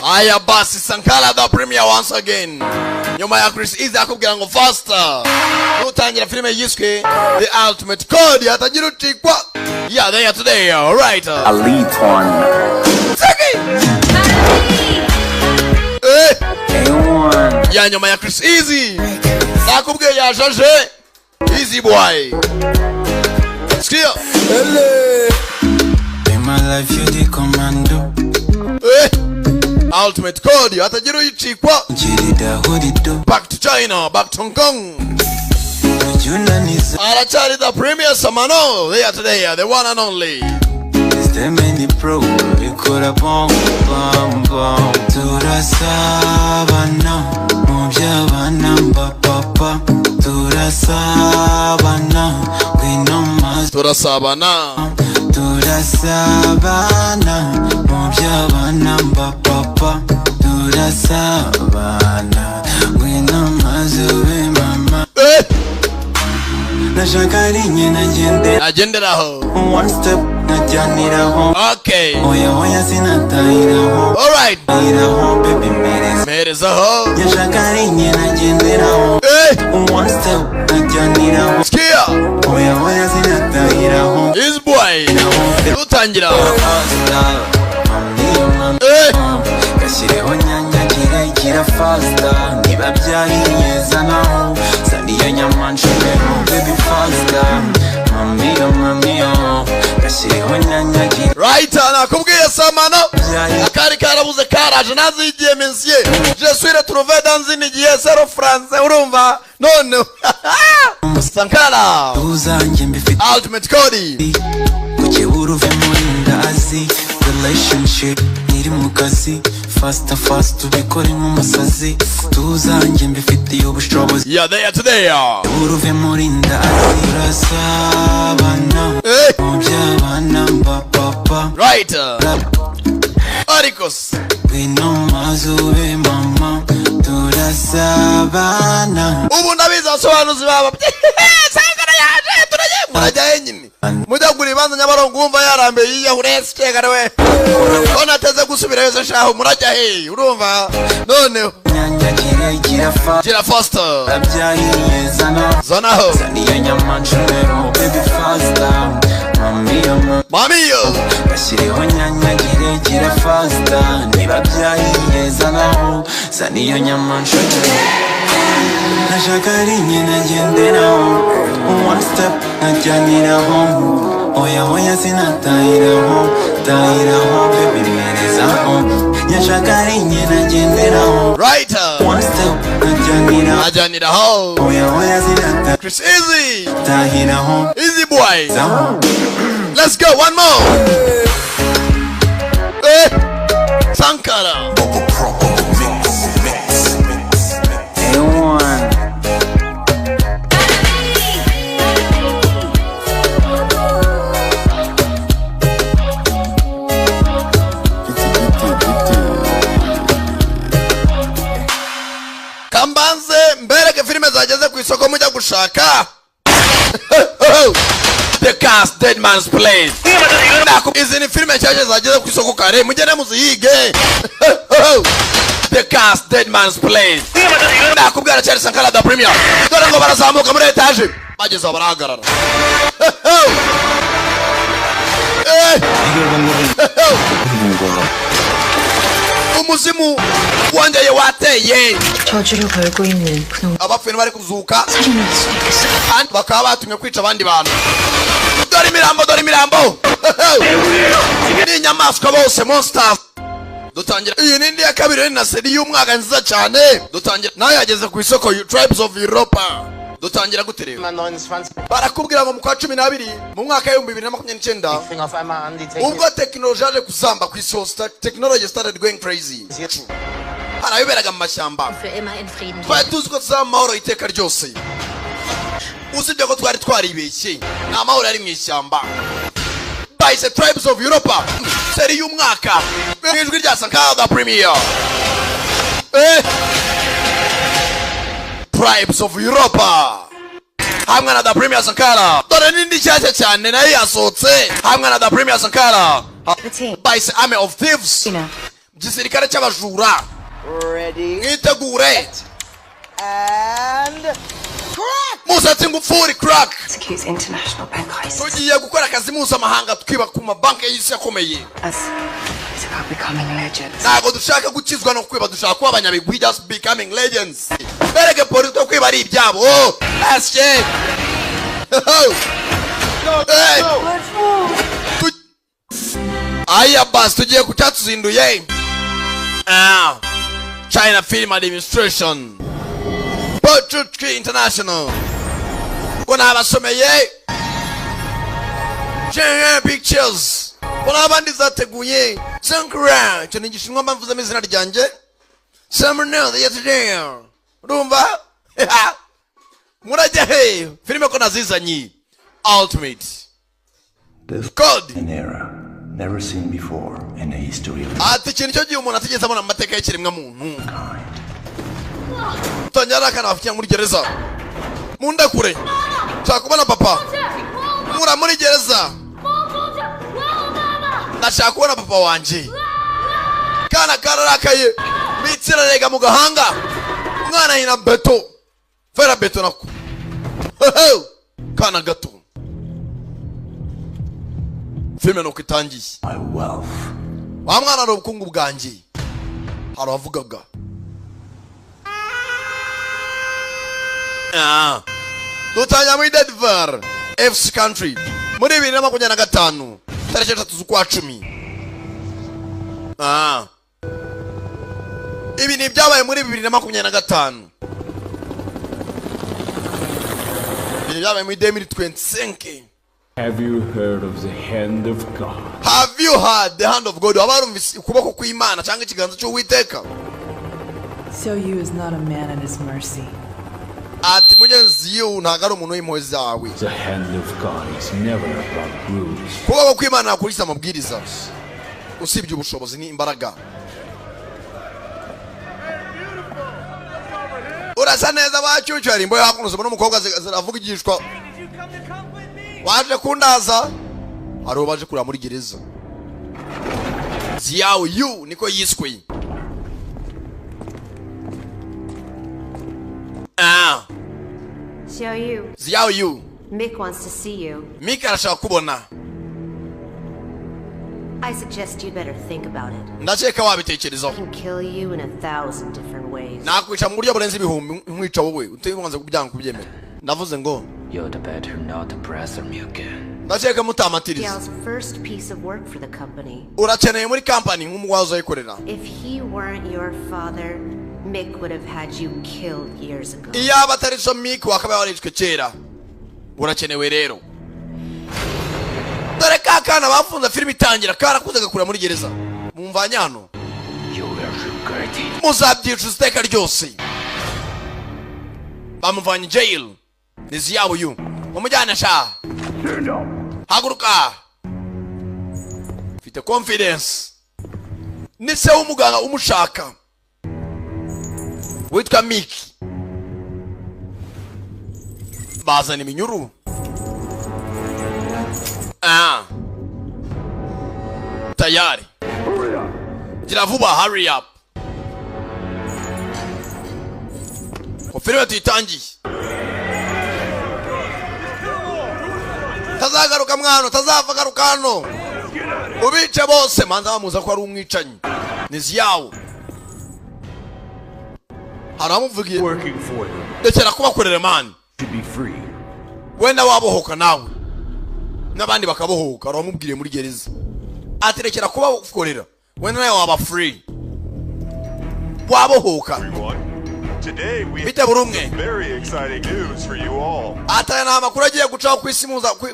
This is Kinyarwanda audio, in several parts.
Aya basi, Sankara the Premier once again, nyuma ya Chris Easy akubwira ngo faster, nutangira filime yiswe The Ultimate Code, hatagira ucikwa. Yeah, they are today, alright. Elite one. Seki! Eh! A1. Ya nyuma ya Chris Easy, nakubwiye yajaje Easy Boy. Sikia. In my life, you the commando. Eh! Ultimate Code, hatagira uyicikwa. Jirida hodido. Back to China, back to Hong Kong. Junaniza. Aracyari the Premier Samano, they are today, the one and only. Is there many pro? Bikora bom bom bom. Turasabana. Mu by'abana mba papa. Turasabana. Ngwino maze. Turasabana. Turasabana. Mu by'abana mba papa. Turasabana. Ngwino maze ube mama. Eh! Nashaka ari njye nagendera. Agenderaho. One step najyaniraho. Okay. Oya oya, sinatahiraho. Alright. Tahiraho baby, mpereza. Mperezaho. Yashaka ari njye nagenderaho. Eh! One step najyaniraho. Sikia. Oya oya, sinatahiraho. Easy Boy dutangira. Eh! Gashyireho nyanyagire, gira faster, niba byahiye zanaho, zana iyo nyama nshobeho. Baby, faster, mami yo, mami yo, gashyireho nyanyagire. Right, nakubwiye Samano. Byahiye. Akari karabuze karaje, nazigiye monsieur, je suis retrouvé dans une igihe zero français, urumva none Sankara. Tuzanjye mbifite. Ultimate Code. Kukibura uve muri ndazi, relationship ntiri mu kazi, faster fast, ubikore nk'umusazi, tuzanjye mbifitiye ubushobozi. Yeah, they are today. Bura uve muri ndazi, turasabana. Eh! Mu by'abana mba papa. Right, ariko se Ngwino maze ube mama, turasabana. Ubu ndabizi abasobanuzi baba Sankara yaje, turagiye, murajyahe nyine? Mujya kugura ibibanza Nyabarongo, wumva yarambiye yiyahure sikegare we ko nateze gusubirayo se shaho, murajya he? Urumva noneho. Nyanyagire, gira fa. Gira faster. Byahiye zana. Zanaho. Zana iyo nyama nshobeho, baby, faster, mami yo, mami. Mamiyo. Gashyireho nyanyagire, gira faster, niba byahiye zanaho, zana iyo nyama nshobeho. Nashaka ari njye nagenderaho, one step najyaniraho, oya oya, sinatahiraho, tahiraho baby, mperezaho. Nyashaka ari njye nagenderaho. Right. One step najyaniraho. Ajyaniraho. Oya oya, Chris Easy. sinatahiraho. Easy Boy. Zaho. Let's go, one more. Eh, Sankara. A1. Kambanze mbereke filime zageze ku isoko mujya gushaka. The Cast, Dead Man's Plane. Izi ni filime nshyashya zageze ku isoko kare, mugende muziyige. The Cast, Dead Man's Plane. Nakubwira cyane Sankara the Premier. Dore ngo barazamuka muri etaje, bageze aho barahagarara. Eh! Umuzimu wongeye wateye. 저주를 걸고 있는 분홍 Abapfuye bari kuzuka. 살인일 수도 있겠어요. Kandi bakaba batumwe kwica abandi bantu. Dore imirambo, dore imirambo ni inyamaswa bose, monsters. Dutangira iyi ni indi ya kabiri, ni na série y'umwaka nziza cyane. Dutangira nayo yageze ku isoko, Tribes of Europa. Dutangira gute rero? Barakubwira ngo mu kwa 12 mu mwaka w'2029, Fing auf einmal an, die Technik. ubwo tekinoloji yaje kuzamba ku isi hose, technology started going crazy, hari abiberaga mu mashyamba. Für immer in Frieden. Twari tuzi ko tuzaba mu mahoro iteka ryose, usibye ko twari twaribeshye, nta mahoro yari mu ishyamba. Bahise Tribes of Europa, série y'umwaka, mu ijwi rya Sankara the Premier. Eh! Tribes of Europa hamwe na the Premier Sankara. Dore n'indi nshyashya cyane nayo yasohotse hamwe na the Premier Sankara, The team. bahise Army of Thieves. Tina. Igisirikare cy'abajura. Ready. Mwitegure. And crack! Musatsi ngufuri crack. Executes international bank heists. Tugiye gukora akazi mpuzamahanga, twiba ku mabanki y'isi akomeye. Us. It's about becoming legends. Ntabwo dushaka gukizwa no kwiba, dushaka kuba abanyabigwi, just becoming legends. Bereke polisi ko kwiba ari ibyabo. Asye. Hey. Aya basi tugiye ku cyatuzinduye. Ah. China Film Administration, Pochutki International, ngo nabasomeye China Pictures, ngo n'abandi zateguye Sankara. Icyo ni igishinwa mvuzemo izina ryanjye Samuel yesterday. Urumva murajya he? Filime ko nazizanye Ultimate This Code. an era never seen before in the history of Ati ikintu cyo gihe umuntu atigeze abona mu mateka y'ikiremwamuntu. mankind. Tangira ari akana bafikiye muri gereza. Mundakure, nshaka kubona papa. Nkura muri gereza, ndashaka kubona papa wanjye. Kana kararakaye, bitsirarega mu gahanga. Umwana hina beto fera beto nako. Hehe! Kana gato. Filime nuko itangiye. My wealth. Wa mwana ari ubukungu bwanjye, hari abavugaga. Ah. Dutangira muri Denver FC Country muri 2025, tariki 3 z'ukwa 10. Ah. Ibi ni ibyabaye muri 2025, ibi ni ibyabaye muri 2025. Have you heard of the hand of God? Have you heard the hand of God? Waba warumvise ukuboko kw'Imana cyangwa ikiganza cy'Uwiteka? So you is not a man at his mercy. Ati mugenzi you ntabwo ari umuntu w'impuhwe zawe. The hand of God is never about rules. Ukuboko kw'Imana ntakurikiza amabwiriza, usibye ubushobozi n'imbaraga. Urasa neza bacyucyu. Hari imbohe hakuno zibona umukobwa ziravugishwa. Waje kundaza? Hari uwo baje kureba muri gereza. Ziyawe yu niko yiswe. Ah. Show you. Ziyawe yu. Mick wants to see you. Mika arashaka kubona. I suggest you better think about it. Ndakeka wabitekerezaho. I can kill you in 1,000 different ways. Nakwica mu buryo burenze ibihumbi, nkwica wowe utibanze kubyanga kubyemera. Ndavuze ngo You'd better not pressure me again. ndakeka mutamatiriza. Gal's first piece of work for the company. Urakeneye muri kampani nk'umugwaza uzayikorera. If he weren't your father, Mick would have had you killed years ago. Iyaba atari so Mike wakabaye warishwe kera. Urakenewe rero. Dore ka kana bafunze filime itangira karakuze gakura muri gereza. Mumvanye hano. You will regret it. Muzabyicuza iteka ryose. Bamuvanye jail. Ni Ziyawe uyu. Mumujyane sha. Haguruka. Mfite confidence. Ni se w'umuganga umushaka witwa Miki. Bazana iminyururu. Ah. Tayari. Gira vuba, hurry up. Ko filime tuyitangiye. Tazagaruka mwana, tazava garuka hano. Ubice bose, manza bamuza ko ari umwicanyi. Ni Ziyawo. Hari abamuvugiye. Working for them Rekera kubakorera man. to be free. Wenda wabohoka nawe n'abandi bakabohoka. Hari abamubwiriye muri gereza ati rekera kubakorera, wenda nawe waba free, wabohoka. Today we Bite buri umwe. very exciting news for you all. Ati aya ni amakuru agiye gucaho ku isi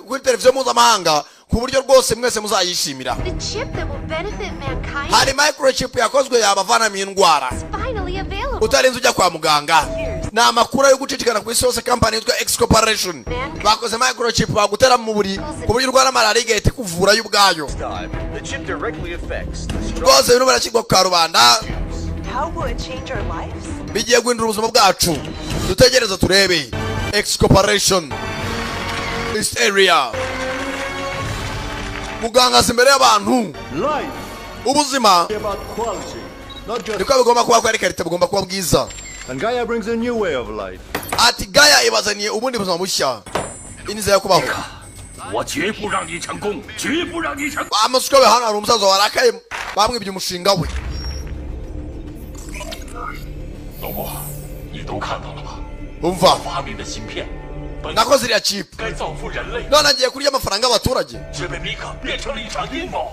kuri televiziyo mpuzamahanga, ku buryo rwose mwese muzayishimira. The chip that will benefit mankind Hari microchip yakozwe yabavanamo indwara is finally available. utarinze ujya kwa muganga. Ni amakuru yo gucicikana ku isi hose. Kampani yitwa X Corporation bakoze microchip bagutera mu buri ku buryo urwara malariya igahita ikuvura yo ubwayo. The chip directly affects the Rwose birimo birashyirwa ku karubanda. How will it change our lives? Bigiye guhindura ubuzima bwacu. Dutegereze turebe. X Corporation East Area. Muganga aza imbere y'abantu. Life Ubuzima About quality, not just. niko bigomba kuba, ko ari qualité, bugomba kuba bwiza. And Gaia brings a new way of life. Ati Gaia ibazaniye ubundi buzima bushya, inzira yo kubaho. 我绝不让你成功，绝不让你成。 Amasuka we, hano hari umusaza warakaye, bamwibye umushinga we. 老婆，你都看到了吧？ Umva, 发明的芯片本 nakoze iriya chip, 该造福人类， none agiye kurya amafaranga y'abaturage. 却被米克变成了一场阴谋。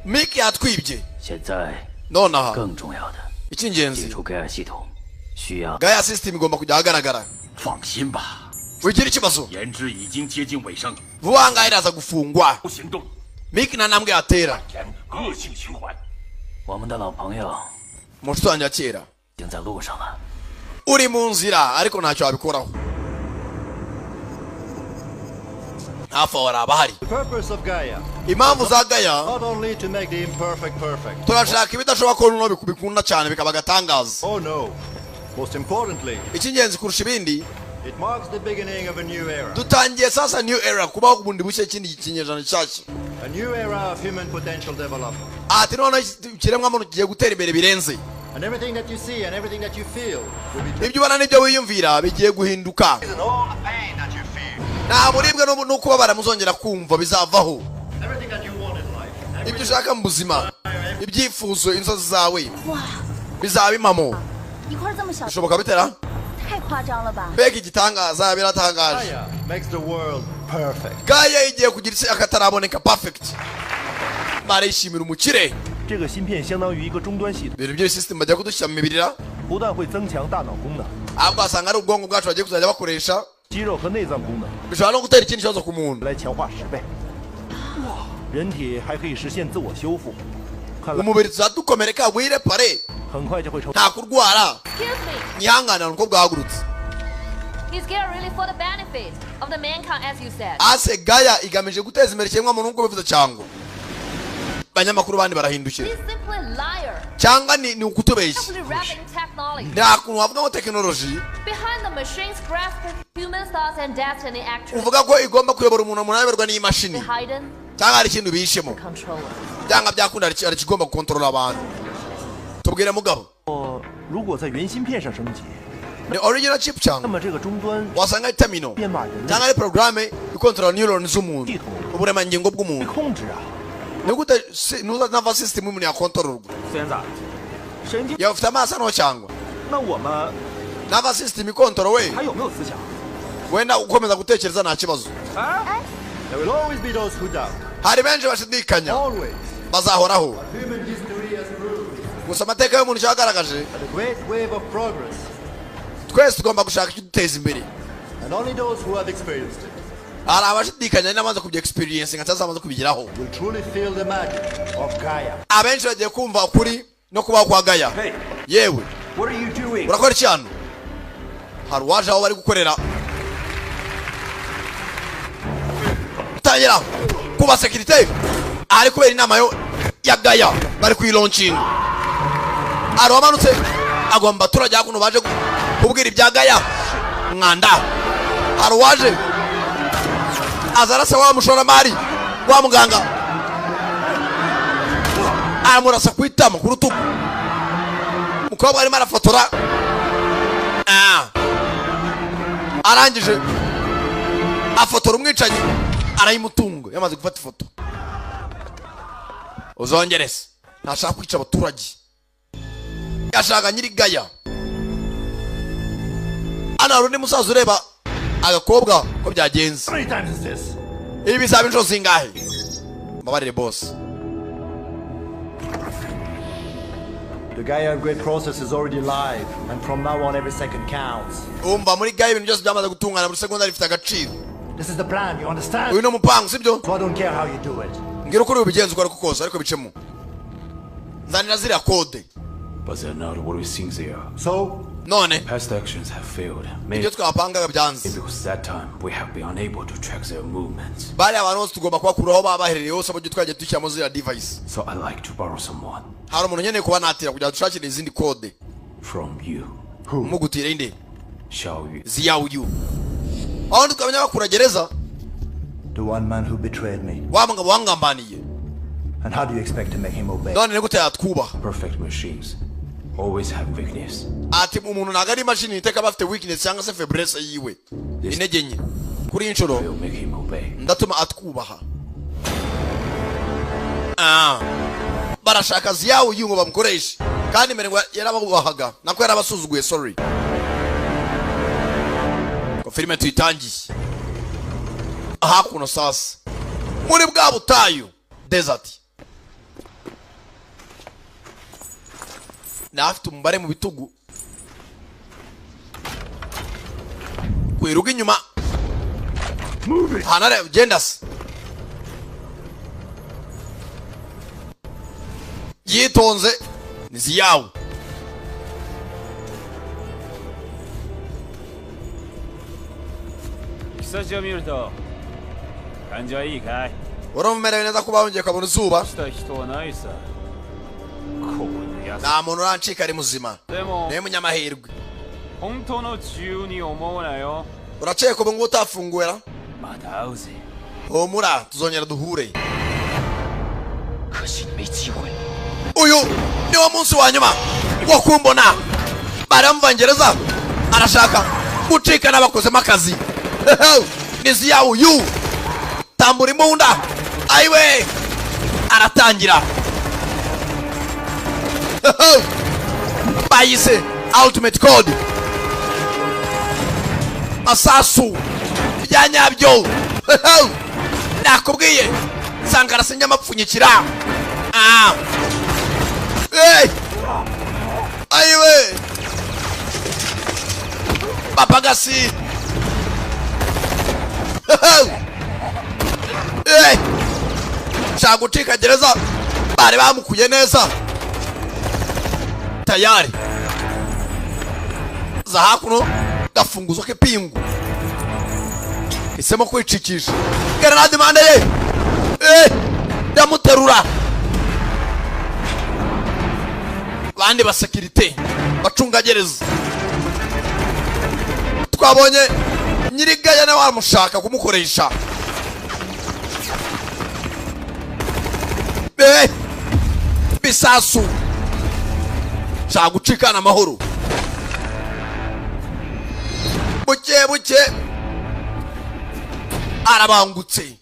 Mike yatwibye. 现在 Nonaha 更重要的， icy'ingenzi, 解除盖亚系统需要 Gaia system igomba kujya ahagaragara. 放心吧， Wigira ikibazo, 研制已经接近尾声， vuba aha ngaha iraza gufungwa. 不行动， Mike nta ntambwe yatera. 沿恶性循环。 我们的老朋友 Mu nshuti wanjye ya kera 已经在路上了。 uri mu nzira, ariko ntacyo wabikoraho. Hafi aho hari abahari. The purpose of Gaia, Impamvu za Gaia, not only to make the imperfect perfect. Turashaka ibidashoboka ko noneho bikunda cyane bikaba agatangaza. Oh no. Most importantly, Icy'ingenzi kurusha ibindi, it marks the beginning of a new era. Dutangiye sasa new era, kubaho bundi bushya, ikindi kinyejana gishyashya. A new era of human potential development. Ati noneho ikiremwamuntu kigiye gutera imbere birenze. And everything that you see and everything that you feel will be Ibyo ubona n'ibyo wiyumvira bigiye guhinduka. And all the pain that you feel. Nta buribwe no kubabara muzongera kumva, bizavaho. Everything that you want in life. Ibyo ushaka mu buzima, ibyifuzo, inzozi zawe bizaba impamo. 一块这么小， Bishoboka bitera 太夸张了吧？ Mbega igitangaza, biratangaje. Gaia makes the world perfect. Gaia igiye kugira isi akataraboneka, perfect. Barishimira umukire. 这个芯片相当于一个终端系统， Ibintu by'iyi system bajya kudushyira mu mibiri, 不但会增强大脑功能、 ahubwo wasanga ari ubwonko bwacu bagiye kuzajya bakoresha. 肌肉和内脏功能 Bishobora no gutera ikindi kibazo ku muntu. 来强化10倍。人体还可以实现自我修复，看来 Umubiri tuzadukomereka wirepare. 很快就会成。 Nta kurwara. Excuse me, Nyihangane, umukobwa wahagurutse. is Gaia really for the benefit of the mankind as you said? Ase Gaia igamije guteza imbere ikiremwamuntu nk'uko bivuze, cyangwa abanyamakuru bandi barahindukira? He's simply a liar. Cyangwa ni ukutubeshya? Simply wrapped in technology. Nta kuntu wavuga ngo tekinoloji Behind the machines grasp human thoughts and destiny actually uvuga ko igomba kuyobora umuntu, umuntu ayoborwa n'imashini, hidden cyangwa hari ikintu bihishemo. Controller. Byanga byakunda hari ikigomba gukontorora abantu. Tubwire mugabo. 哦，如果在原芯片上升级， Ni original chip 那 cyangwa 么这个终端 wasanga ari terminal 编码人类 cyangwa ari porogaramu ikontorora neuron z'umuntu, uburemangingo bw'umuntu. 控制啊。 Ni gute nuza nervous system y'umuntu yakontororwa? 孙子，神经， Yaba ufite amaso hano cyangwa 那我们 nervous system ikontorowe, 还有没有思想？ wenda ukomeza gutekereza nta kibazo. 哎， There will always be those who doubt. Hari benshi bashidikanya. Always. Bazahoraho. Human history has proved Gusa amateka y'umuntu icyo yagaragaje, that a great wave of progress, twese tugomba gushaka ikiduteza imbere. And only those who have experienced it Hari abashidikanya n'abamaze kubya experience nka cyangwa bamaze kubigeraho will truly feel the magic of Gaia. Abenshi bagiye kumva ukuri no kubaho kwa Gaia. Yewe, What are you doing? urakora iki hano? Hari uwaje aho bari gukorera, tangira kuba sécurité ari kubera inama yo ya Gaia bari kuyilaunchinga. Hari uwamanutse agomba abaturage hakuno baje kubwira ibya Gaia mwanda. Hari uwaje aza arasa wa mushoramari wa muganga, aramurasa ku itama, ku rutugu. Umukobwa arimo arafotora. Ah. Arangije afotora umwicanyi, arayimutunga. Yamaze gufata ifoto, uzongerese. Ntashaka kwica abaturage, ashaka nyiri Gaia. Hano hari undi musaza ureba agakobwa ko byagenze. How many times is this? Ibi bizaba inshuro zingahe? Mbabarire, boss. The Gaia upgrade process is already live, and from now on every second counts. Umva, muri Gaia ibintu byose byamaze gutungana, buri segonda rifite agaciro. This is the plan, you understand? Uyu ni umupangu, sibyo? So I don't care how you do it. Mbwira uko uri bubigenze, uko ariko kose, ariko bicemo. Nzanira ziriya code. But they're not what we think they are. So? None Past actions have failed. Ibyo twapangaga byanze. Because that time we have been unable to track their movements. Bariya abantu bose tugomba kubakura aho baba baherereye hose, aburyo twagiye dushyiramo ziriya device. So I like to borrow someone Hari umuntu nkeneye kuba natira kugira ngo dushakire izindi code. From you. Mugutire inde? Xiao Yu. Ziyawu. Aho ndi twamenya bakura gereza. The one man who betrayed me. Wa mugabo wangambaniye. And how do you expect to make him obey? None ni gute yatwubaha? Perfect machines always have weakness. Ati umuntu ntabwo ari imashini, iteka aba afite weakness cyangwa se faiblesse yiwe, intege nke. Kuri iyi nshuro Will make him obey. ndatuma atwubaha. Ah. Barashaka ziyawu ngo bamukoreshe, kandi mbere ngo yarababubahaga, nako yarabasuzuguye, sorry. Ko filime tuyitangiye hakuno sasa muri bwa butayu, desert, nafite umubare mu bitugu kwiruka inyuma hanare genda se yitonze ni ziyawu. 久しを見ると感じはいいかい？ Urumva umerewe neza kuba wongeye ukabona izuba? した人はないさ。こういうやつ。 Nta muntu urancika ari muzima. でも Niwe munyamahirwe. 本当の自由に思うなよ。 Urakeka ubu ngubu utafunguwe ra? また会うぜ。 Humura, tuzongera duhure. 可惜你没机会。 Uyu niwo munsi wa nyuma wo kumbona. Baramvangereza, arashaka gucika n'abakozemo akazi nizi yawo yu tambura imbunda ayiwe aratangira bayise ultimate code masasu bya nyabyo. Nakubwiye sankara sinyamapfunyikira. Ah. Hey! Ayiwe papagasi. Hey! Shaka gucika gereza bari bamukuye neza tayari za hakuno gafunguzo k'ipingu isemo kwicikisha grenade impande ye. Eh! Ndamuterura bandi basekirite bacungagereza twabonye nyirigaya nawe wamushaka kumukoresha. Eh! Bisasu shaka gucikana amahoro buke buke arabangutse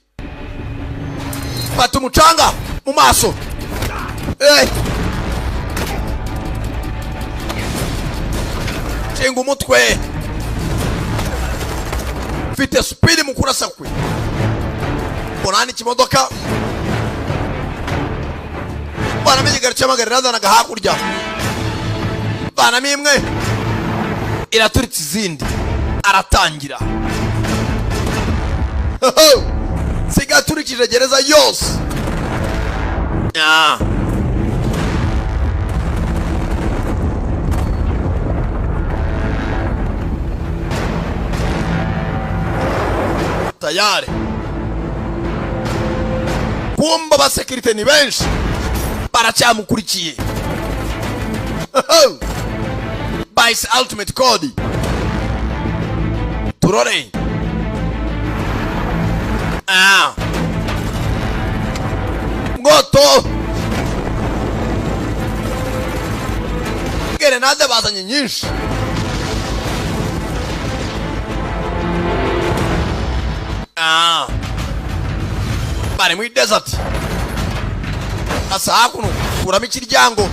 fata umucanga mu maso. Eh! Nshinga umutwe mfite speed mu kurasa kwe mbona n'ikimodoka banamenye igare cy'amagare razanaga hakurya banamo imwe iraturitse izindi aratangira sigaturikije gereza yose. Ah. Tayari kumba abasekirite ni benshi baracyamukurikiye. Bayise ultimate code turore. Ah. Ngoto gerenade bazanye nyinshi. Ah. Bari muri desert asa hakuno kuramo ikiryango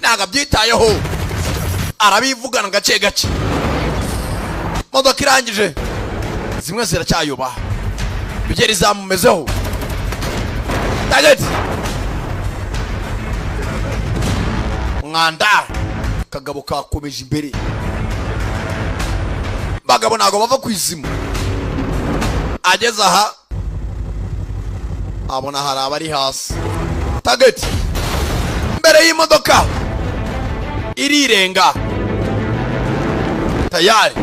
ntabwo abyitayeho arabivugana gake gake. Modoka irangije zimwe ziracyayoba bigeri zamumezeho target mwanda kagabo kakomeje imbere. Bagabo ntabwo bava ku izima. Ageze aha abona hari abari hasi target mbere y'imodoka irirenga tayari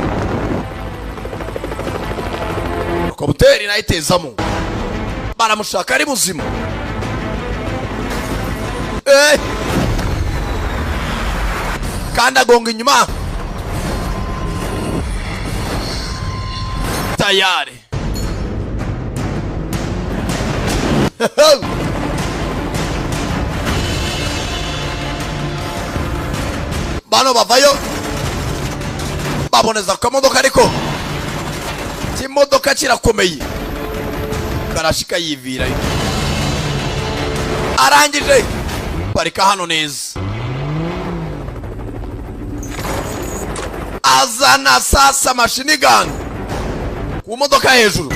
helikopteri nayitezamo baramushaka ari muzima. Eh! Kandi agonga inyuma tayari. Bano bavayo baboneza ku kamodoka, ariko ikimodoka kirakomeye, karashika yivirayo. Arangije parika hano neza, azana sasa machine gun ku modoka hejuru.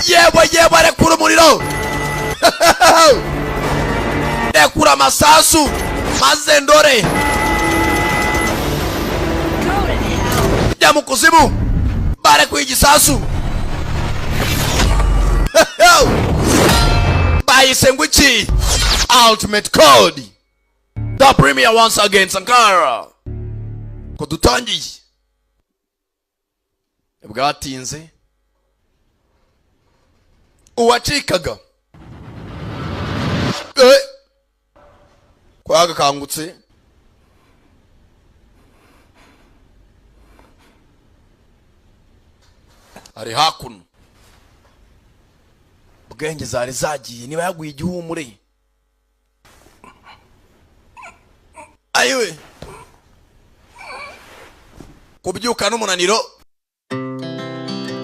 Yewe yewe, rekura umuriro, rekura amasasu maze ndore jya mu kuzimu. Barekuye igisasu, bayise ngo iki? Ultimate Code, the premier once again. Sankara ko dutangiye bwatinze, uwacikaga ko yagakangutse. Ari hakuno, bwenge zari zagiye, niba yaguye igihumure. Ayiwe, kubyuka n'umunaniro.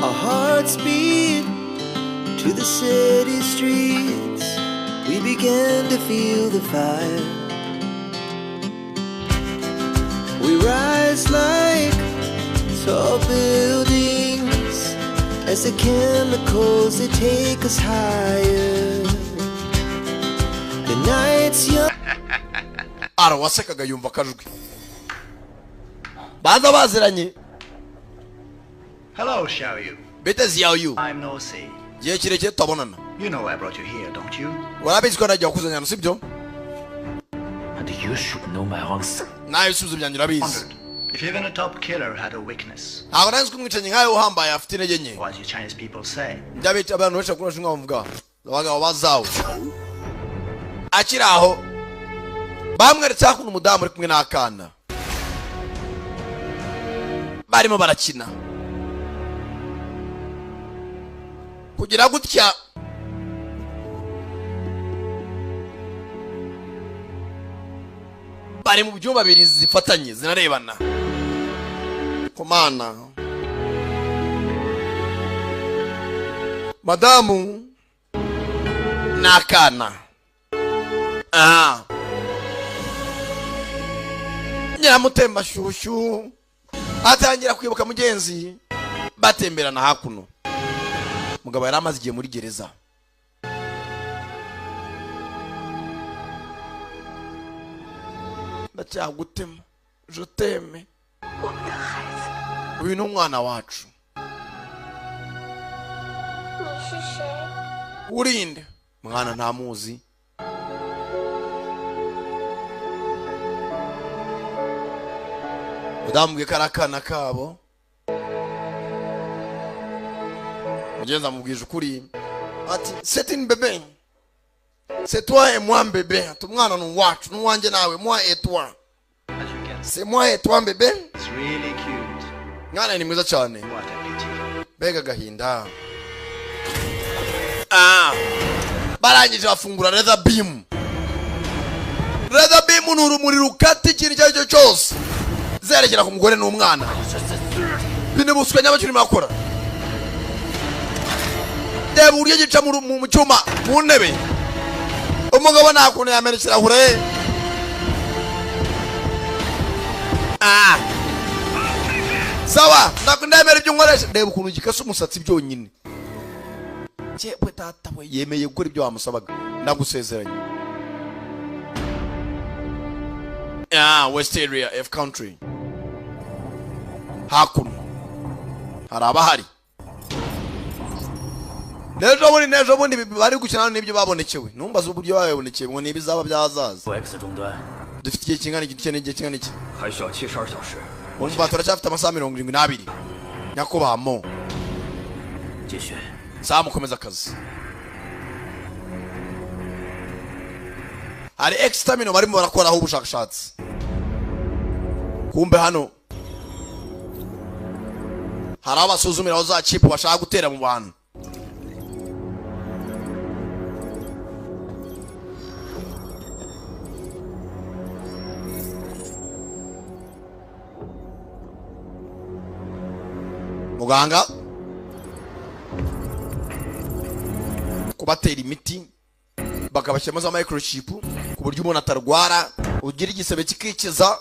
Our hearts beat to the city streets. We began to feel the fire. We rise like tall buildings as the chemicals, they take us higher. The night's young. Arawasekaga yumva akajwi baza baziranye. Hello, Xiaoyu. Bite Xiaoyu. I'm No C. Gihe kirekire tutabonana. You know I brought you here, don't you? Urabizi ko nagiye kukuzanya hano, sibyo? And you should know my answer. Nawe ibisubizo byanjye urabizi. If even a top killer had a weakness, Ntabwo nari nzi ko umwicanyi nkawe uhambaye afite intege nke. what you Chinese people say? Njya abantu benshi bakunda nshinga bavuga abagabo bazawe. Akiri aho bamweretse hakuno umudamu uri kumwe n'akana barimo barakina, kugira gutya bari mu byumba bibiri zifatanye zinarebana. Komana madamu n'akana, aha nyiramutemba-shyushyu atangira kwibuka mugenzi batemberana hakuno. Mugabo yari amaze igihe muri gereza. Ndacyagutema, je t'aime. Uyu ni umwana wacu. Urinde mwana ntamuzi. Udambwiye ko ari akana kabo. Mugenzi amubwije ukuri ati c'est une bébé, c'est toi et moi bébé. Ati umwana ni uwacu, ni uwanjye nawe, moi et toi, c'est moi et toi bébé. It's really cute. Mwana ni mwiza cyane. What a pity. Mbega agahinda. Barangije bafungura leather beam. Leather beam ni urumuri rukata ikintu icyo ari cyo cyose zerekera ku mugore n'umwana. Binibuswe nyabakiri makora. Reba uburyo gica mu cyuma mu ntebe. Umugabo nta kuntu yamena ikirahure. Sawa, ndemera ibyo nkoresha. Reba ukuntu gikase umusatsi byonyine. Yewe tata we, yemeye gukora ibyo wamusabaga. Ndagusezeranye. West Area F Country. Hakuno hari abahari. N'ejo bundi bari gukina n'ibyo babonekewe. Numbaza uburyo babonekeye ngo nibizaba byazaza. Dufite igihe kingana iki? Dukeneye igihe kingana iki? Umva turacyafite amasaha 72. Nyakubahwa mo. Sawa, mukomeza akazi. Hari exterminal barimo barakoraho ubushakashatsi. Kumbe hano hari aho basuzumira aho za chip bashaka gutera mu bantu. Muganga kubatera imiti bakabashyiramo za microchip ku buryo umuntu atarwara, ugira igisebe kikikiza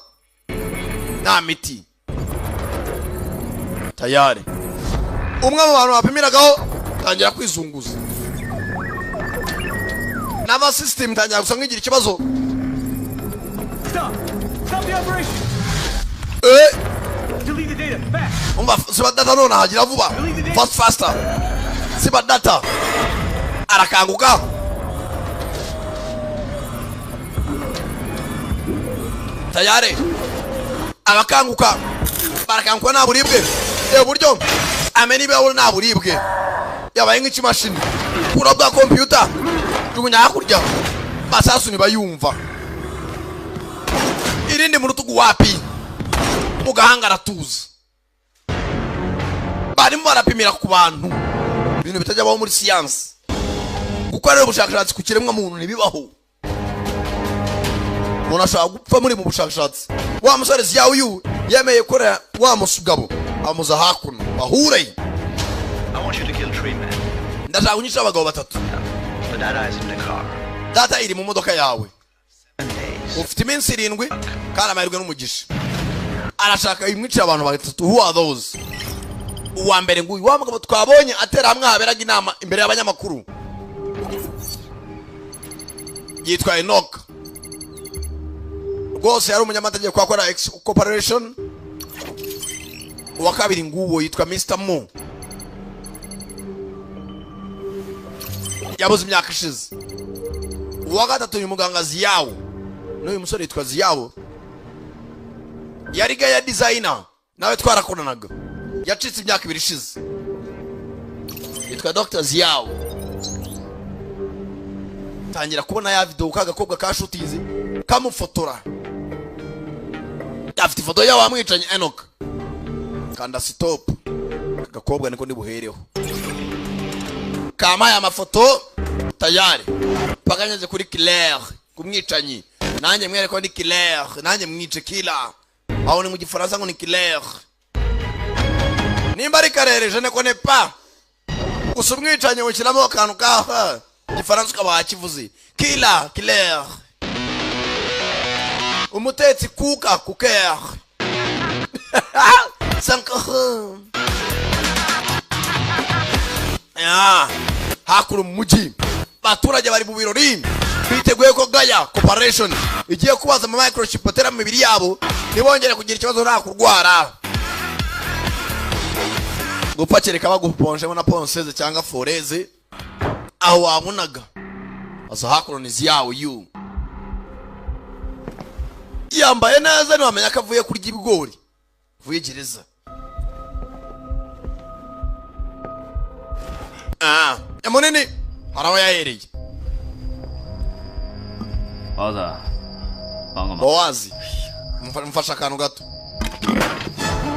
nta miti. Tayari umwe mu bantu bapimiragaho tangira kwizunguza, nava system tangira gusa nkigira ikibazo. Stop! Stop the operation! Delete the data fast! Umva siba data none hagira vuba. Fast faster. Siba data. Arakanguka. Tayari abakanguka barakanguka nta buribwe. Buryo ameni bawo nta buribwe. Yabaye nk'ikimashini. Kura bwa computer jugunya hakurya. Masasu nibayumva. Irindi mu rutugu wapi? Mu gahanga aratuza. Barimo barapimira ku bantu ibintu bitajya baho muri science. Gukorera ubushakashatsi ku kiremwa muntu ntibibaho. Umuntu ashobora gupfa muri mu bushakashatsi. Wa musore Ziyawu yemeye gukora wa musugabo amuza hakuno bahure. I want you to kill 3 men. Ndashaka kunyica abagabo batatu. The data is in the car. Data iri mu modoka yawe. Ufite iminsi 7 kandi amahirwe n'umugisha. Arashaka imwica abantu batatu. Who are those? Uwa mbere nguyu wa mugabo twabonye atera hamwe haberaga inama imbere y'abanyamakuru. Yitwa Enoch. Rwose yari umunyamategeko akora X Corporation. Uwa kabiri nguwo yitwa Mr. Mo. Yabuze imyaka ishize. Uwa gatatu ni muganga Ziyawo. N'uyu musore yitwa Ziyawo. Yari gaya designer nawe twarakoranaga. Yacitse imyaka 2 ishize. Yitwa Dr. Ziyawo. Tangira kubona ya video kagakobwa ka shootinze kamufotora. Afite ifoto yawe amwicanye Enoch. Kanda stop. Kagakobwa niko ndibuhereho. Kama ya mafoto tayari. Paganyeze kuri Claire kumwicanyi. Nanjye mwereko ndi Claire, nanjye mwice killer. Aho ni mu gifaransa ngo ni Claire. Nimba ari karere je ne connais pas. Gusa umwicanye ushyiramo akantu ka gifaransa ukaba wakivuze. Killer, Claire. Umutetsi kuka kuker. Sanko. Ah, hakuru mu mujyi. Abaturage bari mu birori biteguye ko Gaya Corporation igiye kubaza ama microchip atera mu mibiri yabo ntibongere kugira ikibazo nta kurwara. Gupfa kereka baguponjemo na ponseze cyangwa foreze aho wabonaga. Aza hakuronizi yawe yu. Yambaye neza ntiwamenya ko avuye kurya ibigori. Avuye gereza. Ah, munini haraho yahereye. Bowazi mfasha akantu gato.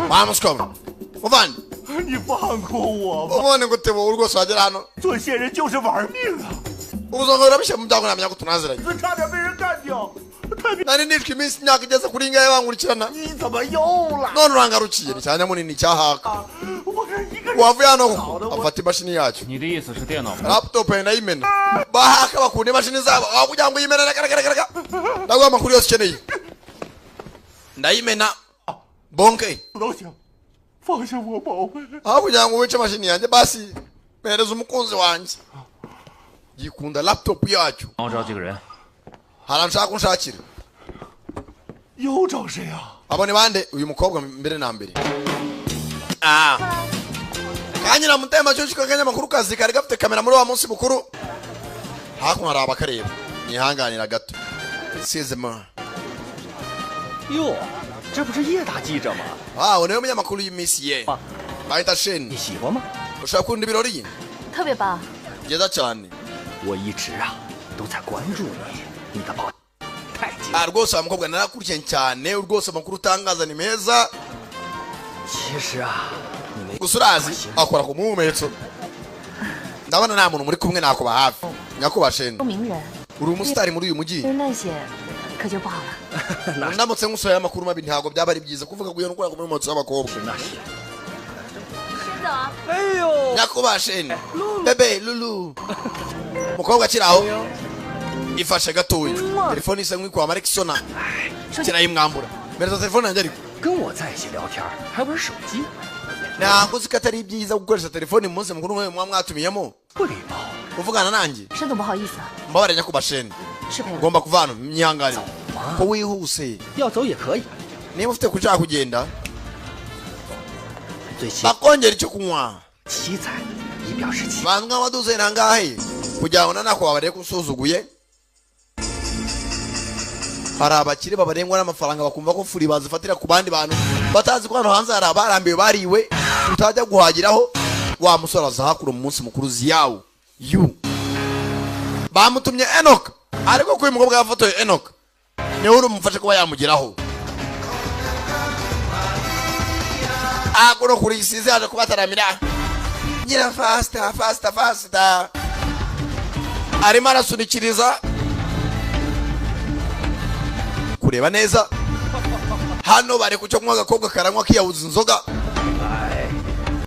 Bamuskoma. Muvandi. 你放过我吧！ Ubone ngo tebo rwose wagera hano. 做线人就是玩命啊！ Ubuzongera bishe mu byago namenya ko tunaziranye. 差点被人干掉。 Nari nishwe iminsi imyaka igeze kuri ingahe bankurikirana. 你怎么又来？ None urangarukiye ni cyanya munini cyahaka. Wavuye hano afata imashini yacyo. 你的意思是电脑？ Laptop ndayimena. Bahaka bakunda imashini zabo aho kugira ngo uyimene reka. Ndaguha amakuru yose ukeneye. Ndayimena. Bonke. 都行。 放下我宝贝。 Aho kugira ngo wice imashini yanjye basi mpereza umukunzi wanjye. Yikunda laptop yacyo. 帮我找几个人。 Haranshaka kunshakira. 又找谁啊？ Abo ni bande? Uyu mukobwa mbere na mbere. Ah. Kanyira mutema cyo k'akanyamakuru kazi kari gafite kamera muri wa munsi mukuru. Hakuno hari abakareba. Nihanganira gato. Sizema. 哟，这不是叶大记者吗？ Ah, niwe munyamakuru y'iminsi ye. Bahita Shen. 你喜欢吗？ Ushaka kunda ibirori? 特别棒。 Byiza cyane. 我一直啊都在关注你，你的报太精。 Ah, rwose wa mukobwa narakurikiye cyane, rwose amakuru utangaza ni meza. 其实啊，你没 Gusa urazi akora ku muhumetso. Ndabona nta muntu muri kumwe nakuba hafi. Nyakuba Shen. 名人， Uri umusitari muri uyu mujyi. 那些可就不好了。 Ndamutse ngusohoye amakuru mabi ntabwo byaba ari byiza kuvuga ngo iyo ndwara ku muhumetso w'abakobwa. 沈总，道啊。 哎呦， Nyakubahwa Sheni, bebe Lulu, umukobwa akiri aho ifashe gatoya telefone isa nk'ikwama ariko isona kirayimwambura. Mpereza telefone yanjye ariko. 跟我在一起聊天还玩手机， Ntabwo uzi ko atari byiza gukoresha telefone mu munsi mukuru nk'uyu muba mwatumiyemo? 不礼貌。 Uvugana nanjye? 沈总，不好意思啊， Mbabare nyakubahwa Sheni, 失陪了。 ugomba kuva hano, myihanganire ko wihuse. 要走也可以。 Niba ufite kushaka kugenda, 最起 bakongera icyo kunywa. 七彩，以表示七。 Bantu nk'abaduze nangahe kugira ngo nanako babarebe ko usuzuguye. Hari abakire babarengwa n'amafaranga, bakumva ko furi bazifatira ku bandi bantu, batazi ko hano hanze hari abarambiwe bariwe utajya guhagiraho. Wa musore aza hakura mu munsi mukuru ziyawo yu bamutumye Enoch, ariko ko uyu mukobwa yafotoye Enoch niwe uri umufashe kuba yamugeraho. Hakuno kuri isize yaje kubataramira nyira faster faster faster, arimo arasunikiriza kureba neza. Hano bari ku cyo kunywa, agakobwa karanywa kiyabuza inzoga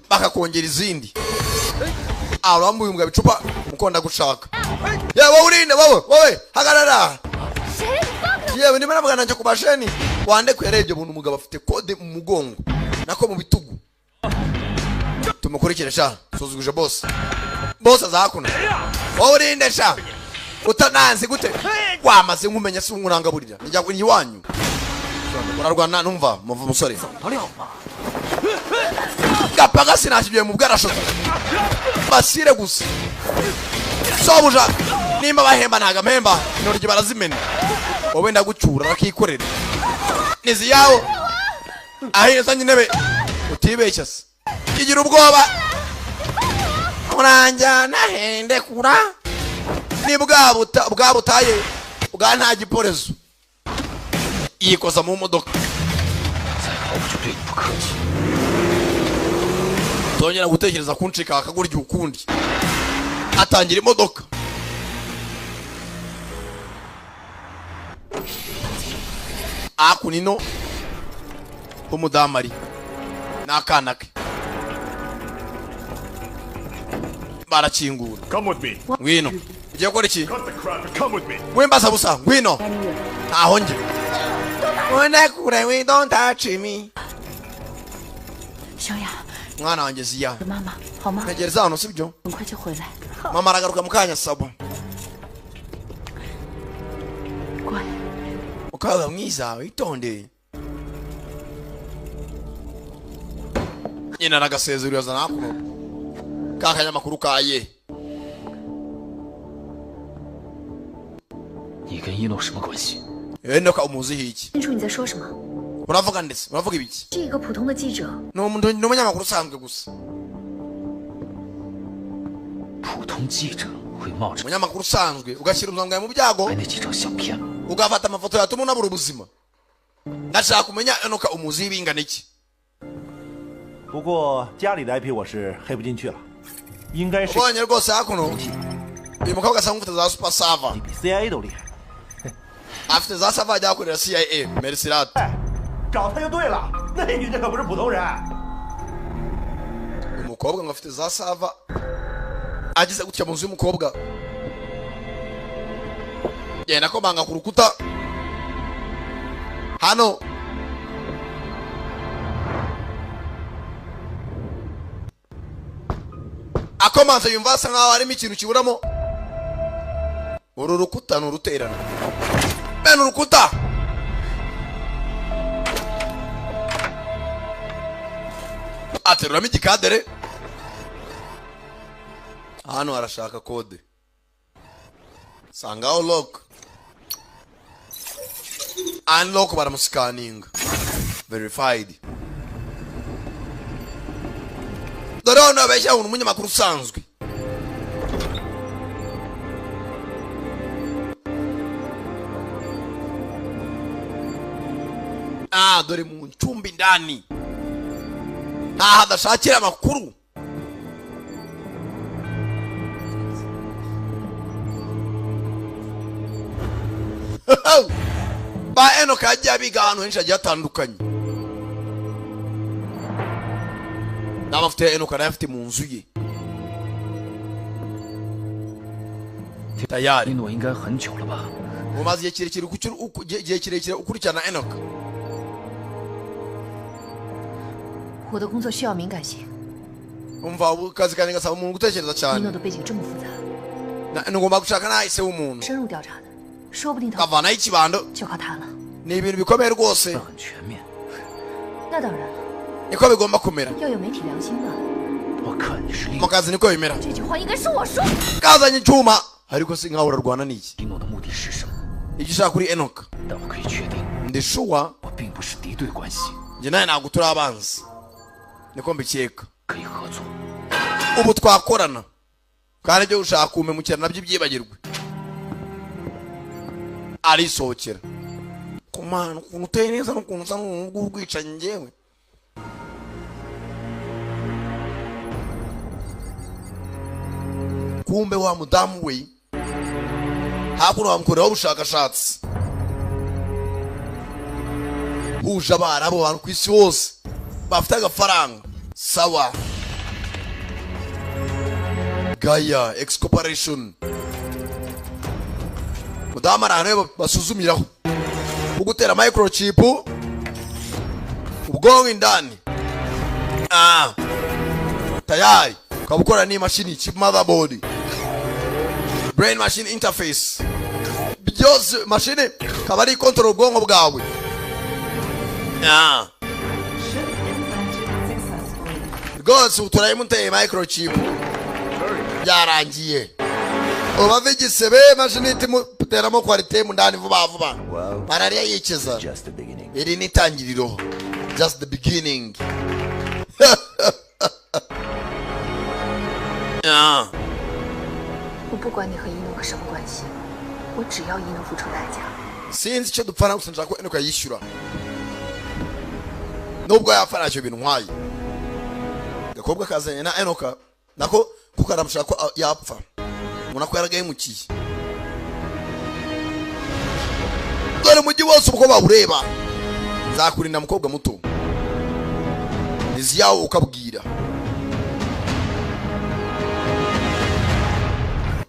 bakakongera izindi. Arambuye umugabo icupa mukonda gushaka. Yewe wowe urinde, wowe wowe hagarara. Yewe ndimo navugana nanjye ku masheni wande yarebye umuntu. Umugabo afite kode mu mugongo nako mu bitugu. Tumukurikire sha, suzuguje boss. Boss aza hakuno. Wowe urinde sha, utananzi gute wamaze nkumenya si unkurangaburira njya ku iwanyu urarwana. Numva muva musore gapaga sinashibiye mu bwarashoto basire gusa sobuja nimba bahemba ntago mpemba intoryi barazimena. Wowe ndagucyura arakikorera nizi yawo ahezanye intebe utibeshya se kigira ubwoba uranjyana hende kura ni bwa buta bwa butaye bwa nta giporezo yikoza mu modoka. 再跑我就对你不客气。 Tongera gutekereza kuncika akagurya ukundi. Atangira imodoka akunino h'umudamu ari n'akana ke barakingura. Come with me. Ngwino. Ugiye gukora iki? Cut the crap and come with me. Wimbaza busa, ngwino ntaho njye unekure we don't touch me. 小雅， Mwana wanjye Ziya, 妈妈好吗？ ntegereza hano sibyo? 很快就回来。 Mama aragaruka mu kanya sabo. 乖， Mukobwa mwiza witonde. Nyina aragasezera yazana hakuno ka kanyamakuru kaye. 你跟一诺什么关系？ Enoka umuziho iki? 清楚你在说什么？ Uravuga ndetse uravuga ibiki? 是一个普通的记者， Ni umuntu, ni umunyamakuru usanzwe gusa. 普通记者会冒着 Umunyamakuru usanzwe ugashyira ubuzima bwawe mu byago, 拍那几张相片吗？ ugafata amafoto yatuma unabura ubuzima. Ndashaka kumenya Enoka umuziho ibingana iki. 不过家里的 IP 我是黑不进去了，应该是 Ubonye rwose hakuno uyu mukobwa asa nk'ufite za super server, 比 CIA 都厉害。 afite za server ajya akorera CIA Mercedes. 找他就对了，那女的可不是普通人。 Umukobwa ngo afite za sava, ageze gutya mu nzu y'umukobwa genda akomanga ku rukuta hano. Akomanze yumva asa nkaho harimo ikintu kiburamo. Uru rukuta ni uruterano bene urukuta. Ateruramo igikadere hano arashaka kode sangaho lock unlock baramusikaninga verified. Dore hano babeshya ngo ni umunyamakuru usanzwe. Ah, dore mu ncumbi indani ntaho adashakira amakuru. Ba Enoka yagiye abiga ahantu henshi hagiye hatandukanye. N'amafuta ya Enoka arayafite mu nzu ye. Tayari. 一诺应该很久了吧？ Umaze igihe kirekire ukurikirana Enoka. 我的工作需要敏感性。 Umva, akazi kanjye gasaba umuntu gutekereza 一 cyane. 诺的背景这么复杂， Ngomba gushaka n'ahise w'umuntu. 深入调查的，说不定他 Kavanaho ikibando. 就靠他了。 Ni ibintu bikomeye rwose. 那当然了， Niko bigomba kumera. 要有媒体良心吧。 Mu kazi niko bimera. 这句话应该是我说。 Kazanye icyuma ariko si nkaho urarwana n'iki. Icyo ushaka kuri Enoka. 但我可以确定， Ndi sure. 我并不是敌对关系， Njye nawe ntabwo turi abanzi. Niko mbikeka. 可以合作。 Ubu twakorana kandi ibyo ushaka kumpemukira nabyo byibagirwe. Arisohokera ku mana ukuntu uteye neza n'ukuntu usa n'umuntu w'ubwicanyi njyewe. Kumbe wa mudamu we hakuno bamukoreraho ubushakashatsi huje abarabu, abantu ku isi hose bafite agafaranga. Sawa, Gaya X Corporation. Mudamu ari ahantu basuzumiraho ugutera microchip ubwonko indani. Ah, tayari ukaba ukora n'imashini chip, motherboard, brain machine interface, byose mashini kaba ari control ubwonko bwawe. Ah, rwose ubu turayimuteye microchip, byarangiye. Ubave igisebe, mashini itimuteramo kwarite ndani vuba vuba, malariya yikiza. Iri ni itangiriro, just the beginning. Ah. 我不管你和一诺可什么关系，我只要一诺付出代价。 Sinzi icyo dupfana, gusa nshaka ko Enoka yishyura nubwo yapfa ntacyo bintwaye. Gakobwa kazanye na Enoka nako kuko aramushaka ko yapfa, ubona ko yaragahemukiye. Dore umujyi wose uko bawureba. Nzakurinda mukobwa muto, nizi yawo ukabwira.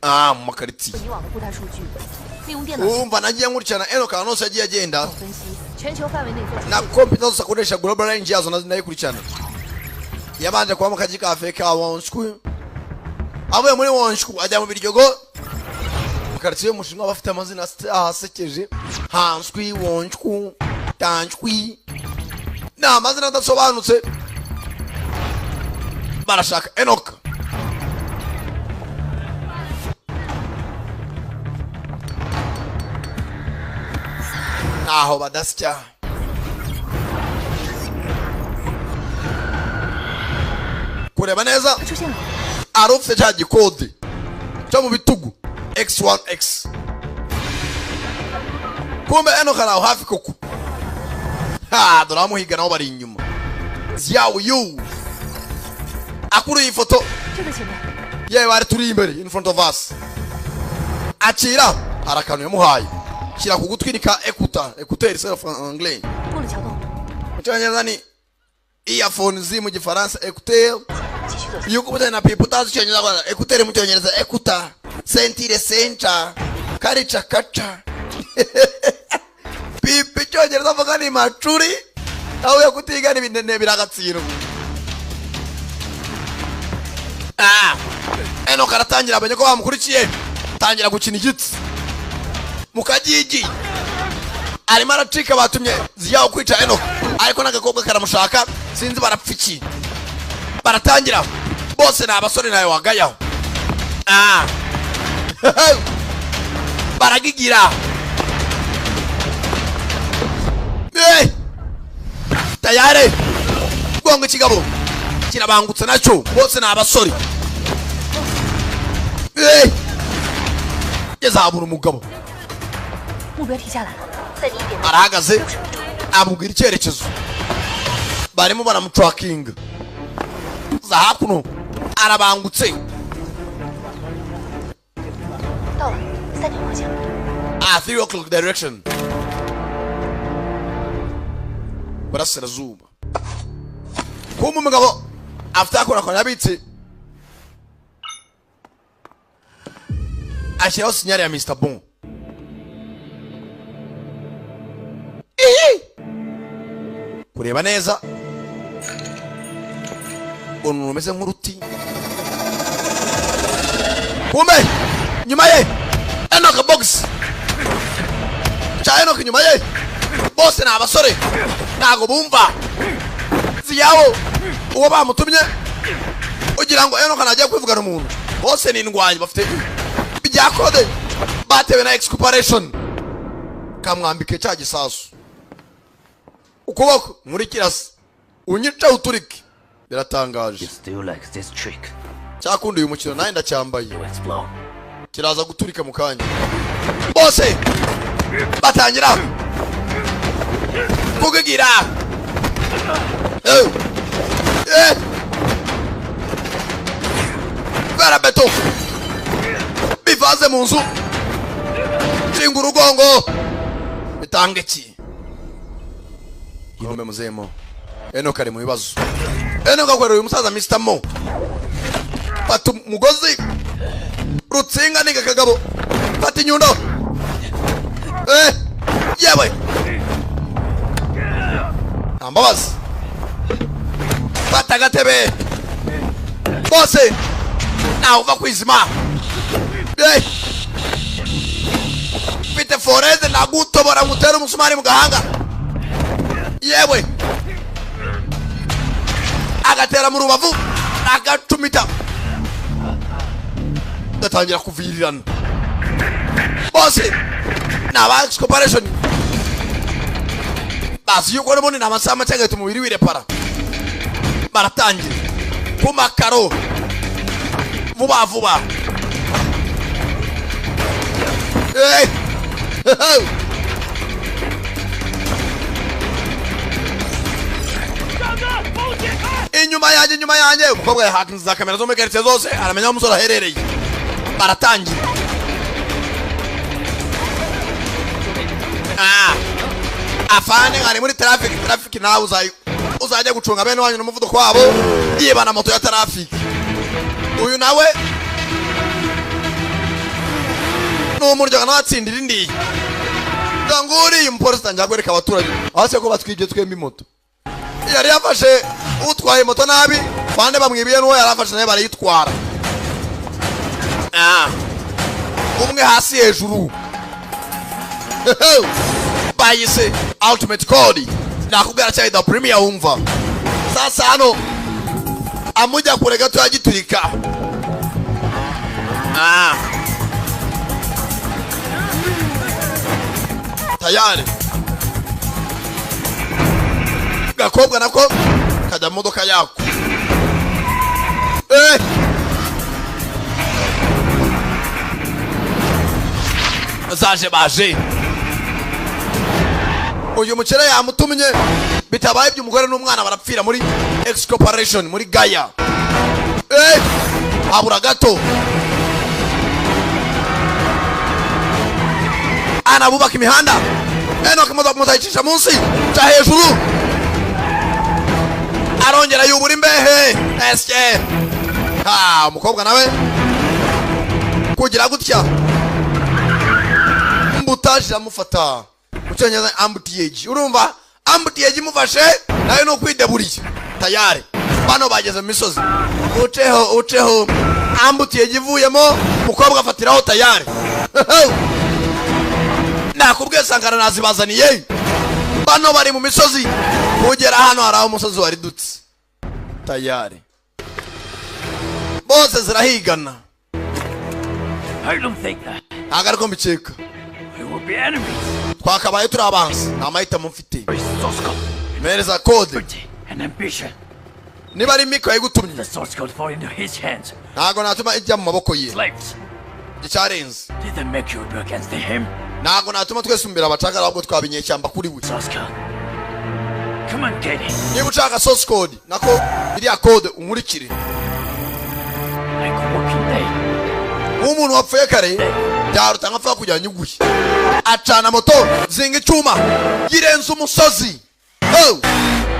Ah, mu makaritsiye. 以往的固态数据，利用电脑 Urumva nagiye nkurikirana Enoka ahantu hose yagiye agenda. 分析，全球范围内做出 Na kompiyuta zose akoresha, global range yazo nazo ndayikurikirana. Yabanje kuba mu kaji ka Afurika Wonshku, avuye muri Wonshku ajya mu Biryogo, mu karitsiye y'Umushinwa bafite amazina asekeje: Hanswi, Wonshku, Tanshwi, ni amazina adasobanutse. Barashaka Enoka. Ntaho badasya. Kureba neza, ari ufite cya gikode cyo mu bitugu X1X. Kumbe Enoka ari aho hafi koko. Ha, dore abamuhiga nabo bari inyuma. Ziyawu yu akuruye ifoto. 就在前面。 Yewe, bari turi imbere, in front of us. Akira, hari akantu yamuhaye, shyira ku gutwi, ni ka écouteur, écouteur c'est en anglais. 过了桥洞， Mu cyongereza ni earphones, mu gifaransa écouteur. Iyo ukubutana na people utazi icyongereza rwanda, écouteur mu cyongereza écouteur, sentire senca karica kaca pipi. Icyongereza avuga ni macuri, aho yo kutigana ibinene biragatsindwa. Ah, Enoka aratangira amenye ko bamukurikiye, tangira gukina igitsi mu kagigi, arimo aracika. Batumye Ziyawo kwica Enoka, ariko n'agakobwa karamushaka, sinzi barapfa iki. Baratangira bose ni abasore, nawe wagayaho. Ah, baragigira. Eh! Tayari gonga ikigabo kirabangutse nacyo, bose ni abasore. Eh! Yazahabura umugabo. 目标停下来了，在你一点 Arahagaze, amubwira icyerekezo barimo baramutrakinga. Za hakuno arabangutse. 到了，3点方向。 Ah, 3 o'clock direction, burasirazuba. Kumbe umugabo Afite akora yabitse, ashyiraho signal ya Mr. Bon. Ihi! Kureba neza, uruntu rumeze nk'uruti. Kumbe nyuma ye Enoch box cya Enoch inyuma ye, bose ni abasore, ntago bumva ziyabo uwo bamutumye ugira ngo Enoch najya kwivugana umuntu. Bose ni indwanyi, bafite bya kode batewe na excorporation. Kamwambike cya gisasu ukuboko nkurikira se unyica uturike. Biratangaje. Still like this trick. Cyakundi uyu mukino nawe ndacyambaye, kiraza guturika mu kanya. Bose batangira kugigira. Barabeto bivanze mu nzu, nshinga urugongo bitanga iki? Inombe muzemo Enoch ari mu bibazo. Enoch akorera uyu musaza Mr. Mo. Fata umugozi rutsinga niga kagabo, fata inyundo. Yewe nta mbabazi, fata agatebe. Bose ntawe uva kwizima. Mfite foreze nagutobora ngutera umusumari mu gahanga. Yewe agatera mu rubavu agacumita, gatangira kuvirirana. Bose ni aba corporation bazi yuko n'ubundi ni amasaha make agahita umubiri wirepara. Baratangira ku makaro vuba vuba. Inyuma yanjye, inyuma yanjye. Umukobwa yahakinze za kamera zo muri quartier zose, aramenya aho umusore aherereye. Baratangira. Afande ari muri traffic, traffic nawe uzajya gucunga bene wanyu n'umuvuduko wabo, yibana moto ya traffic. Uyu nawe n'umuryango natsindira indi. Nguri umupolisi tangira kwereka abaturage hasi ko batwibye twembi moto. Yari yafashe utwaye moto nabi, bande bamwibiye n'uwo yarafashe naye barayitwara. Umwe hasi hejuru. Bayise ultimate code. Nakubwira cyane the premier wumva. Sasa hano amujya kure gato yagiturika. Tayari. Gakobwa nako kajya mu modoka yako. Zaje baje. Uyu mukera yamutumye, bitabaye iby'umugore n'umwana barapfira muri X Corporation muri Gaia. Habura gato. Ana bubaka imihanda. Enoch mutayicisha munsi ca hejuru. Arongera yubura imbehe. Esye. Ha, umukobwa nawe kugira gutya. Mbutaje amufata. Mucyongereza ambutiyage. Urumva ambutiyage imufashe nayo no kwideburiye. Tayari. Bano bageze mu misozi. Uceho uceho. Ambutiyage ivuyemo, umukobwa afatiraho tayari. Nakubwiye Sankara nazibazaniye. Bano bari mu misozi. Kugera hano hari aho umusozi waridutse. Tayari. Bose zirahigana. I don't think that. Ntabwo ariko mbikeka. We will be enemies. Twakabaye turi abanzi, nta mahitamo mfite. Mpereza kode. And ambition. Niba ari Miko yayigutumye, The source code fall into his hands. ntabwo natuma ijya mu maboko ye. Slaves. Icyarenze. Did they make you against him? Ntabwo natuma twesumbira abacakara, ahubwo twaba inyeshyamba kuri we. Source code. Come on, Katie. Niba ushaka source code, nako iriya code unkurikire. Like walking day. Umuntu wapfuye kare byaruta nkapfa kugira nyuguye. Acana moto, zinga icyuma, yirenza umusozi. Oh!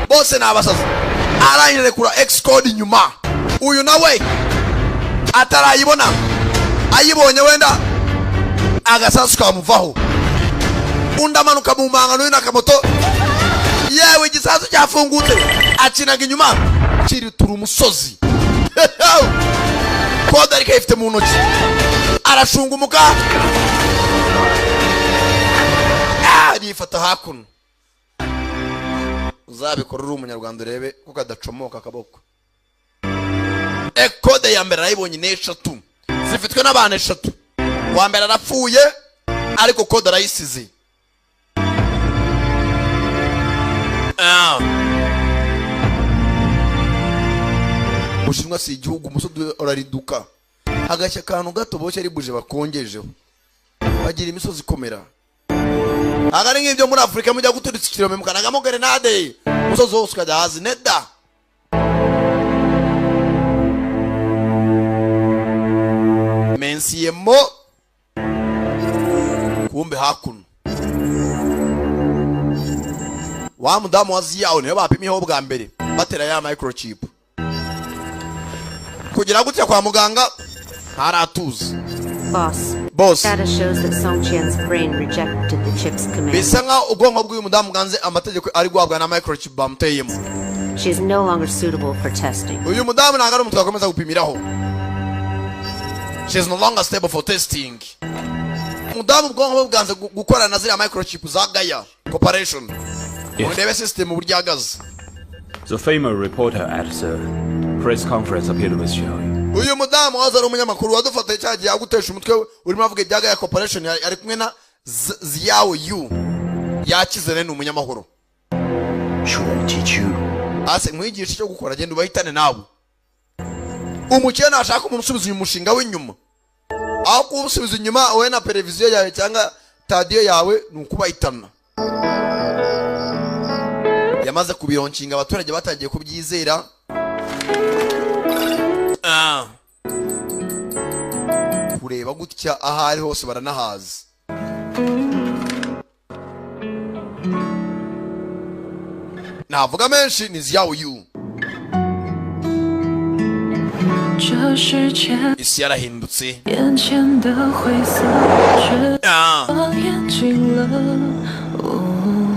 Bose ni abasazi. Arangije kura X code inyuma. Uyu nawe atarayibona, ayibonye wenda agasasu kamuvaho. Undi amanuka mu manga n'uyu n'akamoto. Yewe, igisasu cyafungutse, akinaga inyuma kiritura umusozi. Code ariko ayifite mu ntoki, arashungumuka, arifata hakuno. Uzabikora uri umunyarwanda urebe ko kadacomoka akaboko. Code ya mbere arayibonye, ni eshatu zifitwe n'abantu eshatu. Uwa mbere arapfuye, ariko code arayisize. Ah. Bushinwa si igihugu, umusozi urariduka hagashya akantu gato boshye ari buje bakongejeho, bagira imisozi ikomera. Ntabwo ari nk'ibyo muri Afurika, mujya guturitsa ikirombe mukanagamo grenade, umusozi wose ukajya hasi neda. Mensiyemo kumbe hakuno wa mudamu wa Ziyawo niwe bapimiyeho bwa mbere batera ya microchip kugira gutya kwa muganga ntaratuza. Boss. Boss. Data shows that Song Qian's brain rejected the chip's command. Bisa nkaho ubwonko bw'uyu mudamu bwanze amategeko ari guhabwa na microchip bamuteyemo. She is no longer suitable for testing. Uyu mudamu ntabwo ari umuntu twakomeza gupimiraho. She is no longer stable for testing. Umudamu ubwonko bwe bwanze gukorana na ziriya microchip za Gaia Corporation. Yes. Murebe system uburyo ihagaze. The famous reporter at the press conference appeared with Xiao. Uyu mudamu waza ari umunyamakuru wadufataye cya gihe agutesha umutwe urimo avuga ibya Gaia Corporation, ari kumwe na Ziyawo Yu. Yakize rero, ni umunyamahoro. Should I teach you? Ase nkwigisha icyo gukora, genda ubahitane nawe. Umukene nashaka umuntu usubiza uyu mushinga w'inyuma, aho kuwusubiza inyuma wowe na televiziyo yawe cyangwa tadiyo yawe ni ukubahitana. Yamaze kubironkinga, abaturage batangiye kubyizera. Kureba gutya aho ari hose baranahazi. Navuga menshi ni Ziyawo Yu. 这世界 Isi yarahindutse. 眼前的灰色却眼睛了。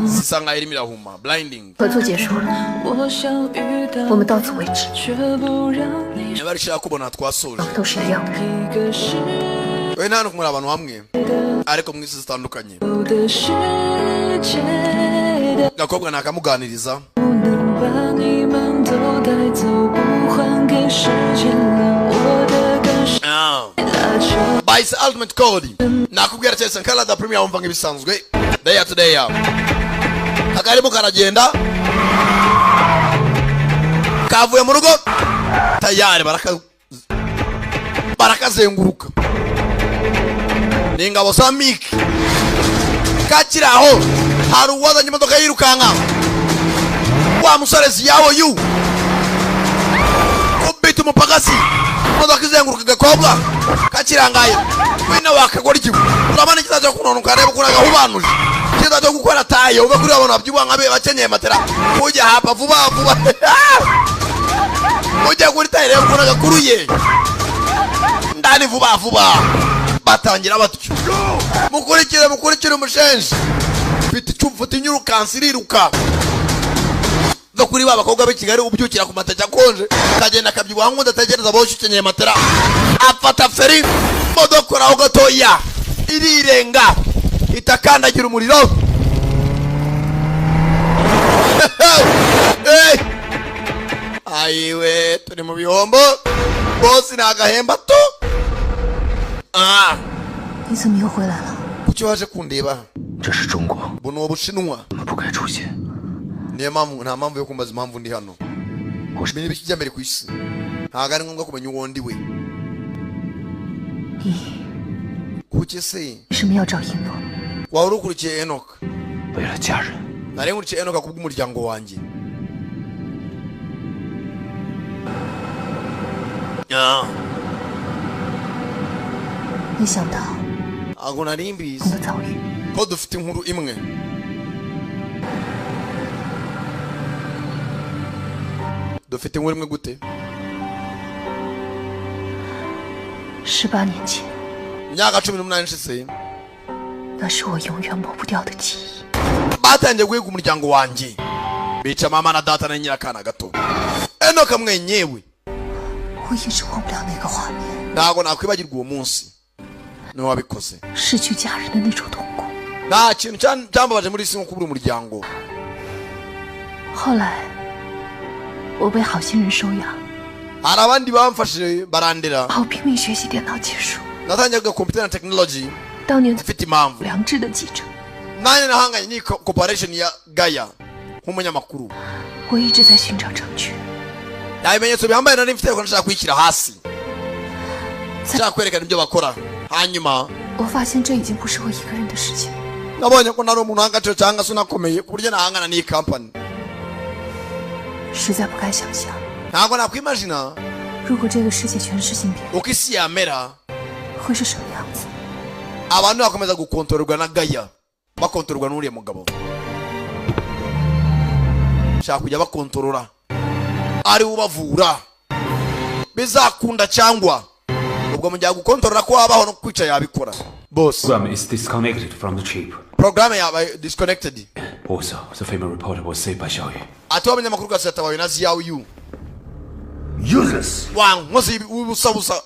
Isa nkaho irimo irahuma blinding. 合作结束了，我想遇到我们到此为止。 却不让你 Niba rishaka kubona twasoje. 都是一样的人。 一个世 We nta muri abantu hamwe ariko mu isi zitandukanye. 的世界的 Gakobwa nakamuganiriza. 能把你们都带走，不还给时间了。我的感受拉扯。 Bahise Ultimate Code. Nakubwira cyane Sankara da Premier, wumva nk'ibisanzwe day to day. Akarimo karagenda kavuye mu rugo tayari, barakazenguruka ni ingabo za Mik. Kakiri aho hari uwazanye imodoka yirukanka, wa musore Ziyawo Yu kubita umupagasi, imodoka izenguruka agakobwa kakirangaye. Wina wakagora ikigo urabona ikiza cyo kunonuka, areba ukuntu agahubanuje ikiza cyo gukora tayo uve kuri abantu babyibuha nkabe bakenyeye matera ujya hapa vuba vuba ujya kuri tayo, reba ukuntu agakuruye ndani vuba vuba. Batangira batyo, mukurikire mukurikire umushenji mfite icyo mfite inyurukansi iriruka no kuri ba bakobwa b'i Kigali ubyukira ku mateke akonje akagenda akabyibuha nk'udategereza boshye ukenyeye matera. Afata feri, modoka aho gatoya irirenga itakandagira umuriro. Hey! Ayiwe, turi mu bihombo bose, ni agahemba tu. Ah. 你怎么又回来了？ Kuki waje kundeba? 这是中国， Buno ni Ubushinwa. 我们不该出现。 Niyo mpamvu nta mpamvu yo kumbaza impamvu ndi hano. Menya ibikijya mbere ku isi, ntabwo ari ngombwa kumenya uwo ndi we. 你 Kuki se 为什么要找一诺？ waba uri ukurikiye Enoka? 为了家人， Nari nkurikiye Enoka kubw'umuryango wanjye. 没想到 Ntabwo nari mbizi 我们的遭遇 ko dufite inkuru imwe. Dufite inkuru imwe gute? 18年前， Imyaka 18 ishize, 那是我永远抹不掉的记忆。 batangiye guhiga umuryango wanjye, bica mama na data na nyirakana gato Enoka mwenyewe. 我一直忘不了那个画面， Ntabwo nakwibagirwa uwo munsi, niwe wabikoze. 失去家人的那种痛苦。 Nta kintu cyambabaje muri isi nko kubura umuryango. 后来，我被好心人收养， Hari abandi bamfashije barandera. 好拼命学习电脑技术。 Natangiye computer na technology. 当年 mfite impamvu 良知的记者， nanjye nahanganye n'iyi corporation ya Gaya nk'umunyamakuru. 我一直在寻找证据。 Nta bimenyetso bihambaye nari mfite, ariko nashaka kuyishyira hasi, nshaka kwerekana ibyo bakora. Hanyuma 我发现这已经不是我一个人的事情。 nabonye ko ntari umuntu w'agaciro cyangwa se unakomeye ku buryo nahangana n'iyi company. 实在不敢想象， Ntabwo nakwimajina 如果这个世界全是芯片， uko isi yamera, 会是什么样子？ abantu bakomeza gukontororwa na Gaya, bakontororwa n'uriya mugabo. Shaka kujya bakontorora ari we ubavura, bizakunda cyangwa ubwo mu gihe agukontorora ko wabaho no kwica yabikora bose. Program is disconnected from the chip. Porogaramu yabaye disconnected. Also, the female reporter was saved by Xiaoyu. Ati w'abanyamakuru gasi yatabawe na Ziyawu. Useless. Wa nkozi w'ubusabusa,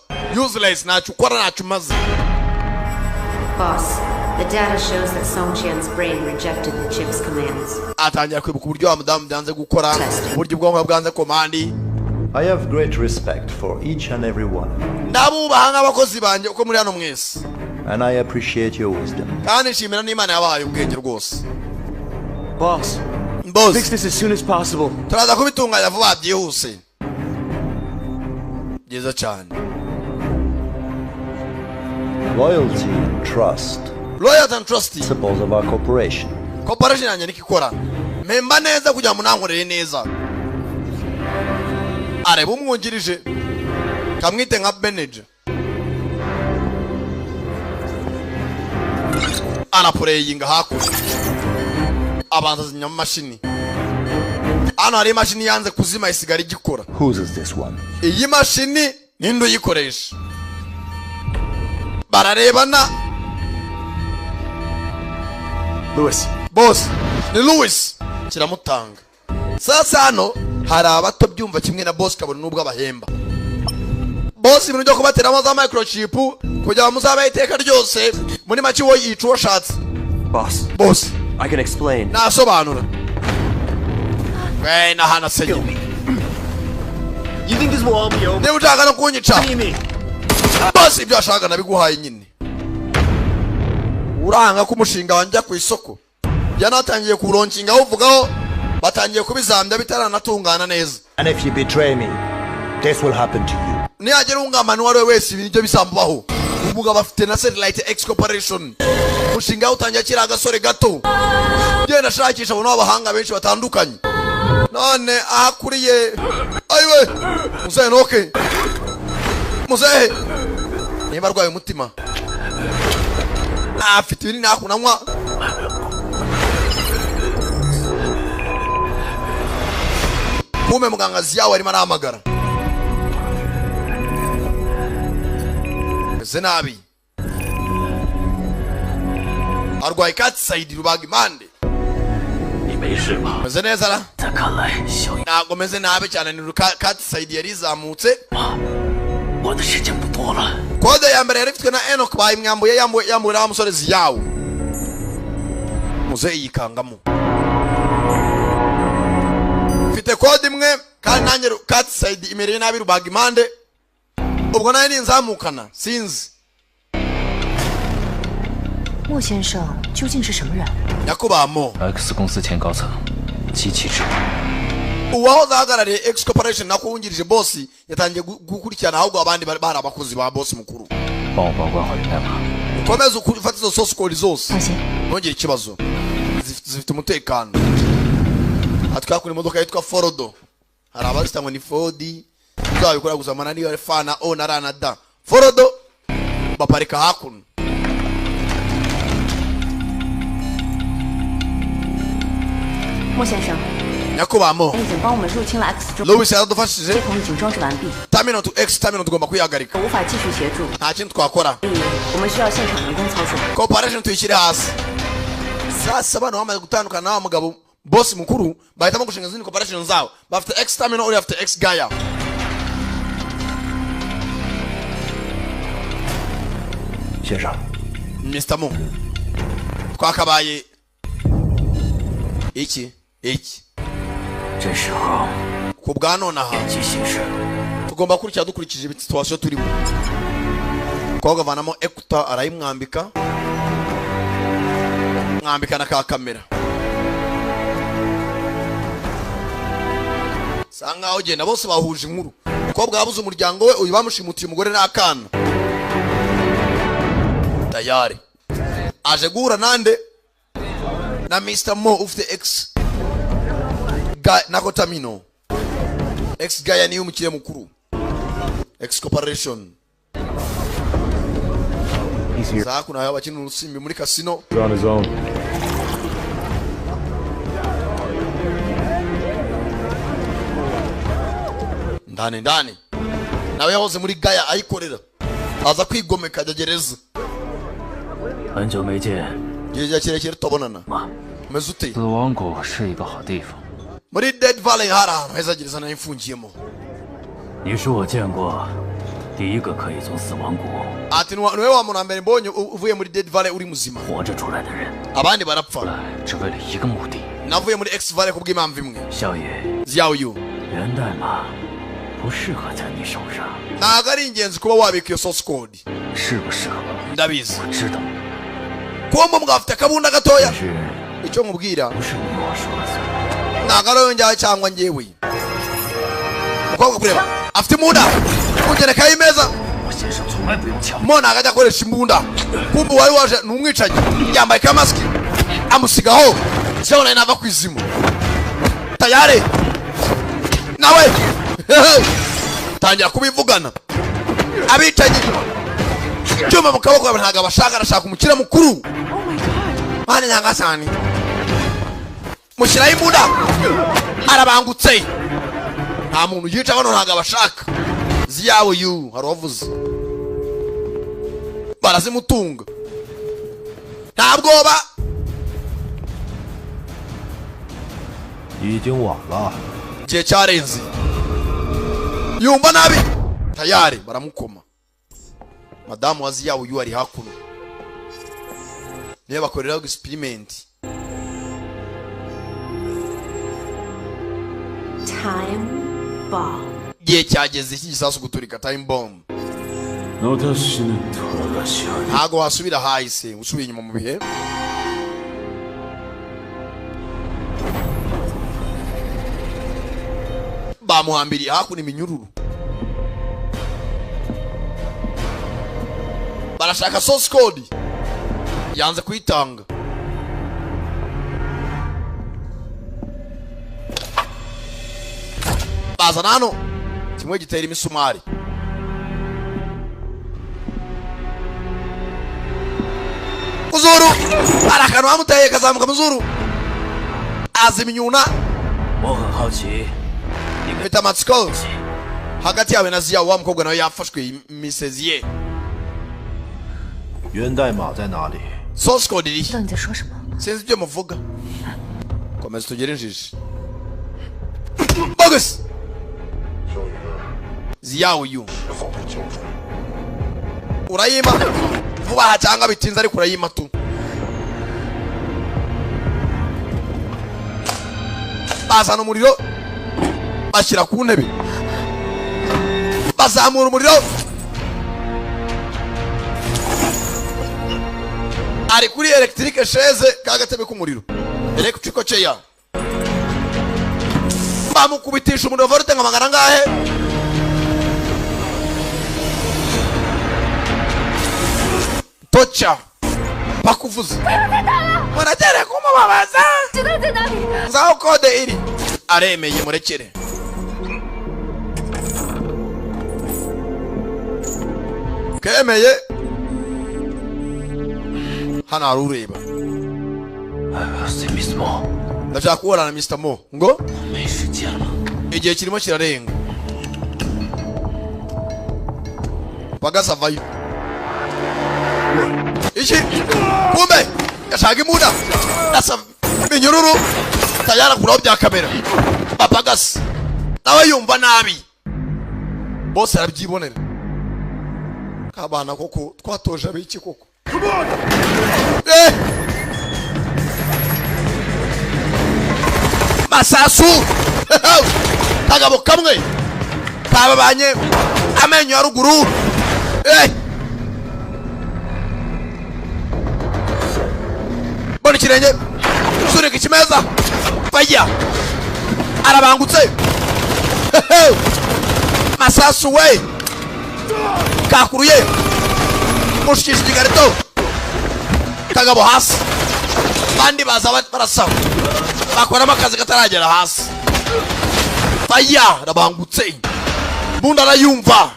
useless, ntacyo ukora, ntacyo umaze. Boss, the data shows that Song Qian's brain rejected the chip's commands. Atangira kwibuka uburyo wa mudamu byanze gukora, uburyo ubwonko bwanze command. I have great respect for each and every one of you, Ndabubaha nk'abakozi banjye uko muri hano mwese, and I appreciate your wisdom. kandi nshimira n'Imana yabahaye ubwenge rwose. Boss, Boss, fix this as soon as possible. Turaza kubitunganya vuba byihuse. Byiza cyane. Loyalty and trust, Loyalty and trust, principles of our corporation. Corporation yanjye niko ikora, mpemba neza kugira ngo munankorere neza. Areba umwungirije, kamwite nka manager, arapureyinga hakurya, abanza azimya amamashini. Hano hari imashini yanze kuzima, isigara igikora. Whose is this one? Iyi mashini ninde uyikoresha? Bararebana. Lewis. Boss, ni Louis kiramutanga. Sasa hano hari abato byumva kimwe na boss, kabone n'ubwo abahemba. Boss ibintu byo kubateramo za microchip kugira ngo muzabeho iteka ryose, muri make uwo yica uwo ashatse. Boss. Boss. I can explain. Nasobanura we nahana se. You think this will all be over? Niba ushaka no kunyica, boss, ibyo ashaka nabiguhaye nyine. Uranga ko umushinga wanjye ku isoko yanatangiye kuwuronkinga, awuvugaho, batangiye kubizambya bitaranatungana neza. And if you betray me, this will happen to you. Nihagira ungamana uwo ari we wese, ibi nibyo bizamubaho. Umugabo afite na satellite X Corporation, umushinga yawutangiye akiri agasore gato, genda ashakisha abona abahanga benshi batandukanye. None aho akuriye, ayiwe, muzehe noke, muzehe niba arwaye umutima, afite ibinini hakunanywa. Kume muganga Ziyawe arimo arahamagara, meze nabi, arwaye katisayidi rubaga impande. 你没事吧？ Meze neza ra? 在看来，小雨， Ntabwo meze nabi cyane, ni katisayidi yari izamutse. 我的时间不多了。 Kode ya mbere yari ifitwe na Enoch, bayimwambuye, yambuye, yambuye na wa musore Ziyawe. Muzehe yikangamo, mfite kode imwe kandi nanjye katisayidi imereye nabi, rubaga impande, ubwo nayo ninzamukana sinzi. 莫先生究竟是什么人？ Nyakubahwa Mo, X 公司前高层，机器之 uwahoze ahagarariye X Corporation nako wungirije boss, yatangiye gukurikirana ahubwo abandi bari abakozi ba boss mukuru. 帮我保管好源代码。 Ukomeze ufate izo source code zose, 放心， ntugire ikibazo, zifite umutekano. Atwakura imodoka yitwa Forodo, hari abazita ngo ni Fodi, uzabikora gusa mana niyo F na O na R na D, Forodo. Baparika hakuno. 莫先生， Nyakubahwa 已经帮我们入侵了 X 中 ，Louis yaradufashije 系统已经装置完毕， terminal to X terminal tugomba kuyihagarika 无法继续协助， nta kindi twakora 所以我们需要现场人工操作。 Corporation tuyishyire hasi. Sasa bano bamaze gutandukana na wa mugabo boss mukuru, bahitamo gushinga izindi corporation zabo. Bafite X terminal, uriya afite X Gaia. 先生， Mr. Mo, twakabaye iki iki 这时候 ku bwa nonaha 见机行事。 Tugomba kurikira dukurikije situation turimo. Umukobwa avanamo ekuta arayimwambika, mwambika na ka kamera. Sa nkaho ugenda bose bahuje inkuru. Umukobwa yabuze umuryango we, uyu bamushimutiye umugore n'akana. Tayari aje guhura nande na Mr. Mo ufite X nako Tamino X Gaia niyo umukiriya mukuru X Corporation. Za kuno haba bakina urusimbi muri casino. He's on his own. Ndani ndani nawe yahoze muri Gaia ayikorera, aza kwigomeka ajya gereza. 很久没见， Igihe kirekire tutabonana, umeze ute? 死亡谷是一个好地方。 Muri Dead Valley hari ahantu heza gereza nayo imfungiyemo. 你是我见过第一个可以从死亡谷 Ati niwe wa muntu wa mbere mbonye uvuye muri Dead Valley uri muzima, 活着出来的人， abandi barapfa. 只为了一个目的。 Navuye muri X Valley kubw'impamvu imwe. 小野， Xiao Yu, 源代码不适合在你手上， ntabwo ari ingenzi kuba wabika iyo source code. 适不适合？ Ndabizi. 我知道， Kuba mbwa afite akabunda gatoya, 是 icyo nkubwira 不是你我说了算？ ntabwo ari wowe njyawe cyangwa njyewe. Umukobwa kureba afite imbunda kugerekaho imeza. 我先生从来不用枪。 Mo ntabwo ajya akoresha imbunda. Kumbe uwari waje ni umwicanyi, yambaye kamasiki, amusigaho Xiao nawe nava ku izimu. Tayari nawe tangira kubivugana abicanyi cyuma mu kaboko ntabwo abashaka, arashaka umukire mukuru. Mane nyangasani mushyiraho imbunda, arabangutse, nta muntu yica bano ntabwo abashaka. Ziyawe yu hari uwavuze barazimutunga, nta bwoba. 已经晚了。 Igihe cyarenze, yumva nabi, tayari baramukoma. Madamu wa Ziyawe yu ari hakuno, niyo bakoreraho experiment. Time bomb. Igihe cyageze iki gisasu guturika, time bomb. 너 다시는 돌아가지 않을 Ntago wasubira hahise, usubiye inyuma mu bihe. Bamuhambiriye hakuno iminyururu, barashaka source code, yanze kuyitanga. Bazana hano kimwe gitera imisumari. Muzuru hari akantu bamuteye kazamuka muzuru, azima inyuna. 我很好奇， Mfite amatsiko hagati yawe na Ziya, wa mukobwa nawe yafashwe imisezi ye. 源代码在哪里？ Source code iri 知道你在说什么？ Sinzi ibyo muvuga, komeza tugere injiji bogus. Ziya uyu urayima vuba aha cyangwa bitinze, ariko urayima tu. Bazana umuriro bashyira ku ntebe, bazamura umuriro, ari kuri electric chaise, ka gatebe k'umuriro, electrical chair. Bamukubitisha umuriro volte nka magana angahe. Tocha bakuvuze murakere kumubabaza, 知道在哪里？ Nzaho kode iri, aremeye murekere. Kemeye hano hari ureba. C'est Miss Mo. Ndashaka kubona na Mr. Mo ngo igihe kirimo kirarenga. Pagasa avayo. Iki kumbe yashaka imbunda asa minyururu tayara kuraho bya kamera. Papagasi nawe yumva nabi, bose arabyibonera. Kabana koko twatoje abiki koko. Eh! Masasu kagabo kamwe kababanye amenyo ya ruguru. Eh! Bona ikirenge sunika ikimeza faya arabangutse. Masasu we kakuruye mushikisha igikarito kagabo hasi, bandi baza barasaba bakoramo akazi kataragera hasi. Faya arabangutse, bunda arayumva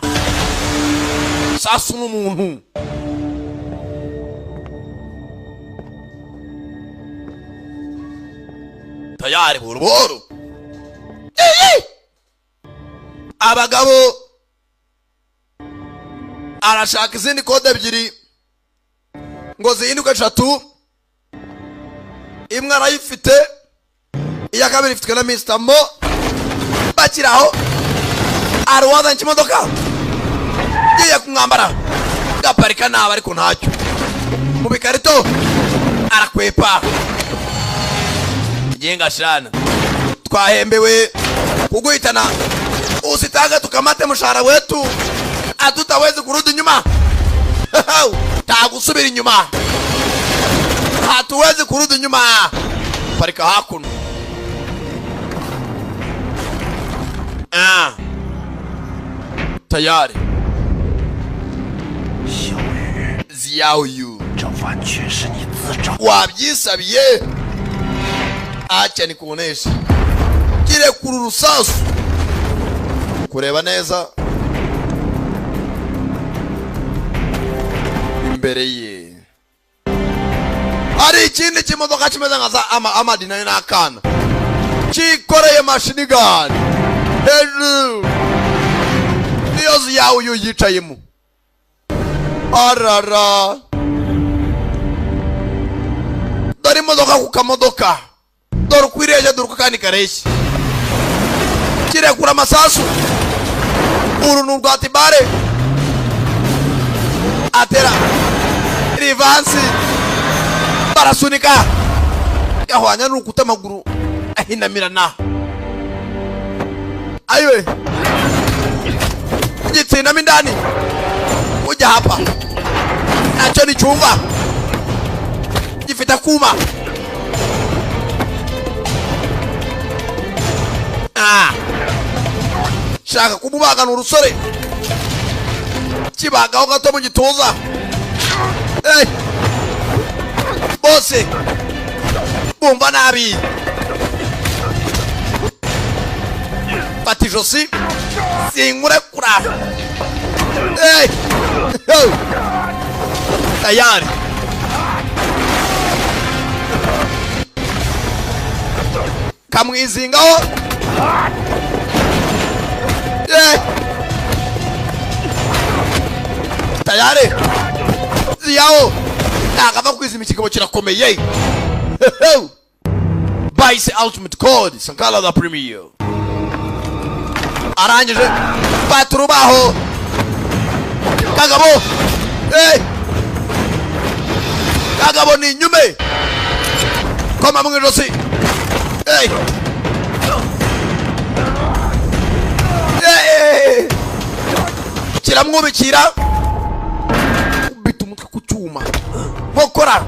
sasu n'umuntu. Tayari buhoro. Abagabo arashaka izindi kode ebyiri ngo zihinduke eshatu. Imwe arayifite, iya kabiri ifitwe na Mr. Mo. Bakiraho arwazanye ikimodoka giye kumwambara gaparika nabi, ariko ntacyo mu bikarito arakwepa. Jenga shana twahembewe kuguhitana, usitaka tukamate mshahara wetu, hatutawezi kurudi nyuma. Tagusubira inyuma, hatuwezi kurudi nyuma. Parika hakuno. Tayari Xiao Yu, wabyisabiye acha nikuoneshe kire kuru rusasu. Kureba neza imbere ye hari ikindi kimodoka kimeze nka za amadi nayo n'akana kikoreye machine gun hejuru, niyo Xiao Yu yicayemo. Arara, dore imodoka ku kamodoka, dore uko ireshya, dore uko kandi kareshya. Kirekura amasasu. Uru ni urwa tibare atera rivansi, barasunika gahwanya n'urukuta, amaguru ahinamirana. Ayiwe gitsindamo indani ujya hapa, nacyo nicyumva gifite akuma. Shaka kumubagana urusore kibagaho gato mu gituza. Bose bumva nabi, fata ijosi sinkurekura. Tayari kamwizingaho. Tayari Xiao ntakava kwizima, ikigabo kirakomeye. Bahise ultimate code Sankara the Premier arangije fata urubaho kagabo. Kagabo ni inyume koma mu ijosi. Kiramwubikira kubita umutwe ku cyuma nkokora.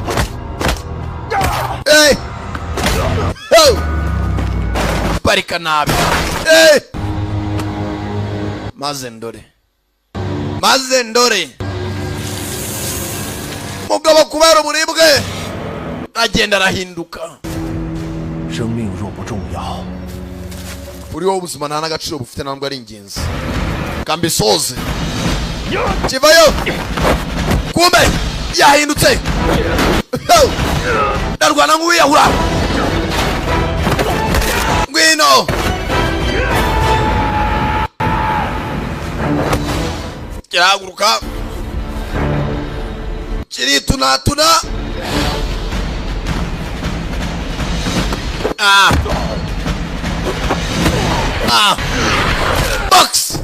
Parika nabi. Maze ndore, maze ndore mugabo kubera uburibwe agenda arahinduka. Kuri wowe ubuzima nta n'agaciro bufite, ntabwo ari ingenzi. Kambisoze kivayo kumbe yahindutse, ndarwana nk'uwiyahura. Kirahaguruka, kiritunatuna. Ah. Ah. Box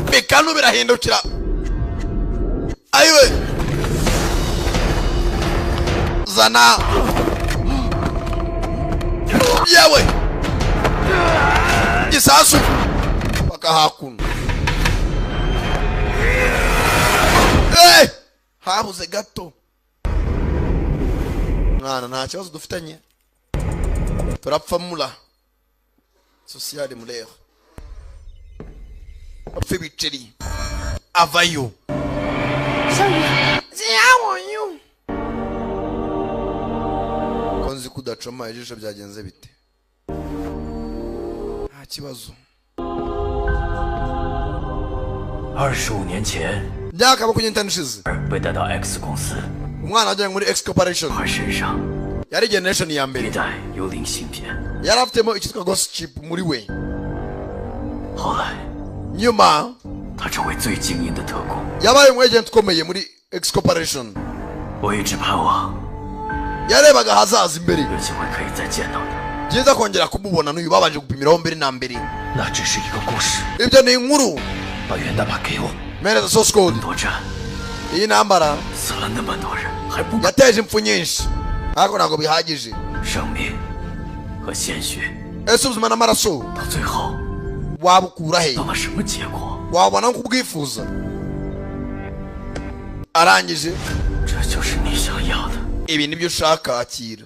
bikanu birahindukira. Ayiwe, zana yewe gisasu paka hakuno. Hey! Habuze gato mwana, nta kibazo dufitanye, turapfa mula sociale murera apfa ibiceri avayo. Ko nzi ko udacoma ijisho, byagenze bite? Nta kibazo. 25年前， Myaka 25 ishize 被带到 X 公司， umwana wajyanywe muri X Corporation, 他身上 yari generation ya mbere, 一代幽灵芯片。 yari afitemo icyitwa ghost chip muri we. 后来 Nyuma 他成为最精英的特工。 yabaye umu agent ukomeye muri X Corporation. 我一直盼望 Yarebaga ahazaza imbere, 有机会可以再见到他。 byiza kongera kumubona n'uyu babanje gupimiraho mbere na mbere. 那只是一个故事。 Ibyo ni inkuru. 把源代码给我。 Mpereza source code. 多战 Iyi ntambara 死了那么多人，还不 yateje impfu nyinshi, ariko ntabwo bihagije. 生命和鲜血， Ese ubuzima n'amaraso 到最后 wabukura he? 到了什么结果？ Wabona nko kubwifuza. Arangije, 这就是你想要的。 ibi nibyo ushaka, akira.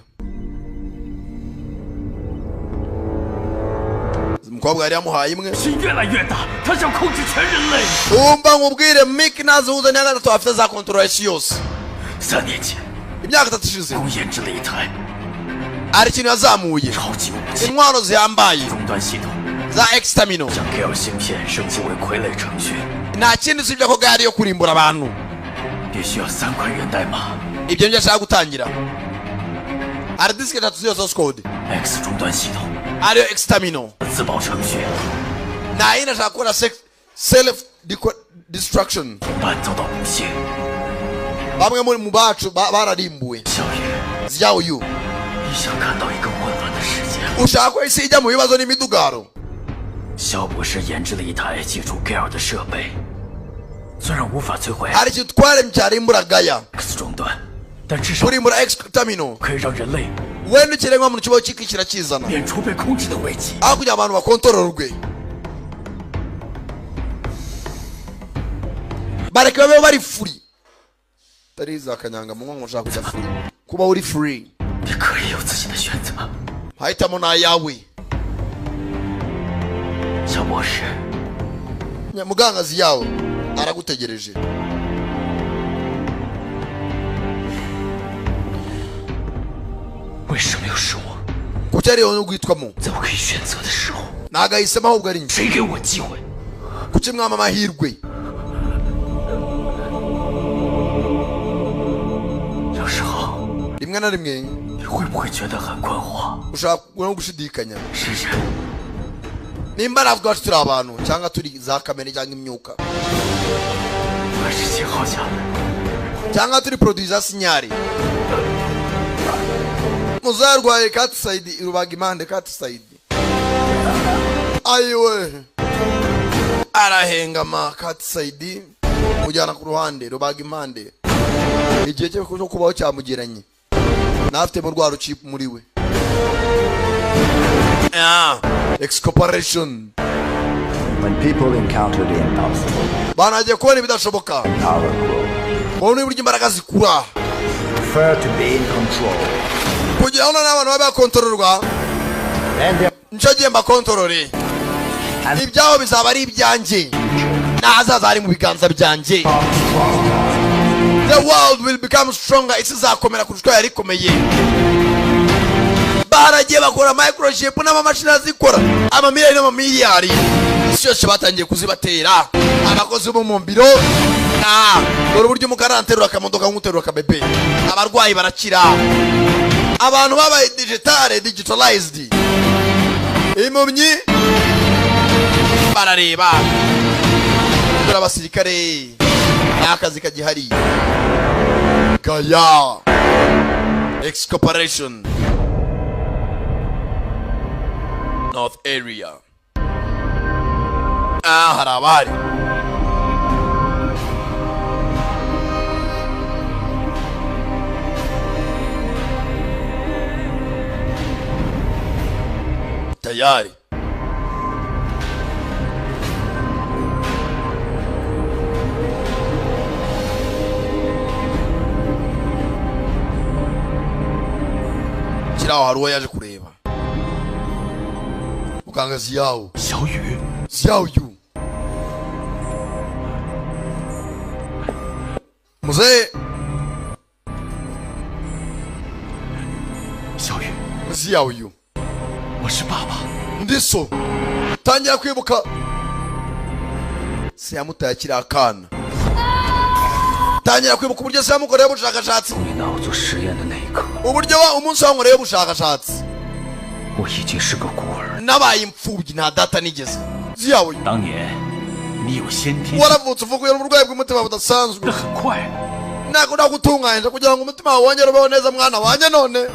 Umukobwa yari yamuhaye imwe. 心越来越大，他想控制全人类。 Umva nkubwire, Mick nazihuza n'iya gatatu afite za kontorora isi yose. 3年前， Imyaka 3 ishize 刚研制了一台 hari ikintu yazamuye, 超级武器 intwaro zihambaye 终端系统， za X terminal. 将 K 芯片升级为傀儡程序， Nta kindi usibye ko gari yo kurimbura abantu. 必须要3块源代码。 Ibyo nibyo ashaka gutangira. Hari disike eshatu z'iyo source code, X 终端系统 ariyo X terminal. 自保程序 Nta yindi, ashaka gukora self destruction. 同伴遭到不幸， Bamwe muri mu bacu bararimbuwe. 小雨， Zyaoyu, 你想看到一个混乱的世界吗？ ushaka ko isi ijya mu bibazo n'imidugaro. 肖博士研制了一台借助 Gale 的设备，虽然无法摧毁 Hari ikintu twaremye cyarimbura Gaya, X 终端，但至少 kurimbura X terminal. 可以让人类 Wenda ikiremwamuntu kibaho kikishyira kizana, 免除被控制的危机。 aho kugira abantu bakontororwe, bareke babeho bari free. Tari za kanyanga mu ngo ushaka kujya free, kuba uri free. 你可以有自己的选择， Mahitamo ni ayawe. 肖博士， Mugangazi yawe aragutegereje. 为什么又是我？ Kuki ari wowe ugwitwamo? 在我可以选择的时候， Ntabwo ahisemo, ahubwo ari njye. 谁给我机会？ Kuki mwama amahirwe? 有时候 Rimwe na rimwe 你会不会觉得很困惑？ ushaka no gushidikanya 是人 nimba natwe ubwacu turi abantu cyangwa turi za kamere cyangwa imyuka 还是信号下的？ cyangwa turi produit za sinyari. Muzarwaye katisayidi rubaga impande katisayidi, ayiwe arahengama katisayidi mujyana ku ruhande rubaga impande. Igihe cye cyo kubaho cyamugeranye, ntafitemo rwa rucipu muri we. Ah, excorporation. When people encounter the impossible, Bantu bagiye kubona ibidashoboka, power grows. Babona uburyo imbaraga zikura. Prefer to be in control. Kugira ngo noneho abantu babe bakontororwa. And their Nicyo gihe mbakontorore, ibyabo bizaba ari ibyanjye, n'ahazaza hari mu biganza byanjye. The world will become stronger, isi izakomera kurusha uko yari ikomeye. Baragiye bakora microchip n'amamashini azikora, amamiliyari n'amamiliyari, isi yose batangiye kuzibatera abakozi bo mu biro. Ah, dore uburyo umukara aterura akamodoka nk'uterura akabebe. Abarwayi barakira, abantu babaye digitale, digitalized, impumyi barareba. Dore abasirikare. Nta kazi kagihariye. Gaya X Corporation North Area. Ah, hari abari. Tayari. Kiraho hari uwo yaje kureba. Muganga Xiao. Xiao Yu. Xiao Yu. Mzee. Xiao Yu. Xiao Yu. 我是爸爸。 Ndiso. Tangira kwibuka. Se yamutaye akiri akana. Tangira kwibuka uburyo se yamukoreye ubushakashatsi. 你拿我做实验的那一刻， Uburyo umunsi wankoreye ubushakashatsi. 我已经是个孤儿。 Nabaye imfubyi nta data nigeze. Xiao Yu. 当年你有先天 Waravutse uvuye n'uburwayi bw'umutima budasanzwe. 很快， Ntabwo nagutunganyije kugira ngo umutima wawe wongere ubeho neza mwana wanjye none.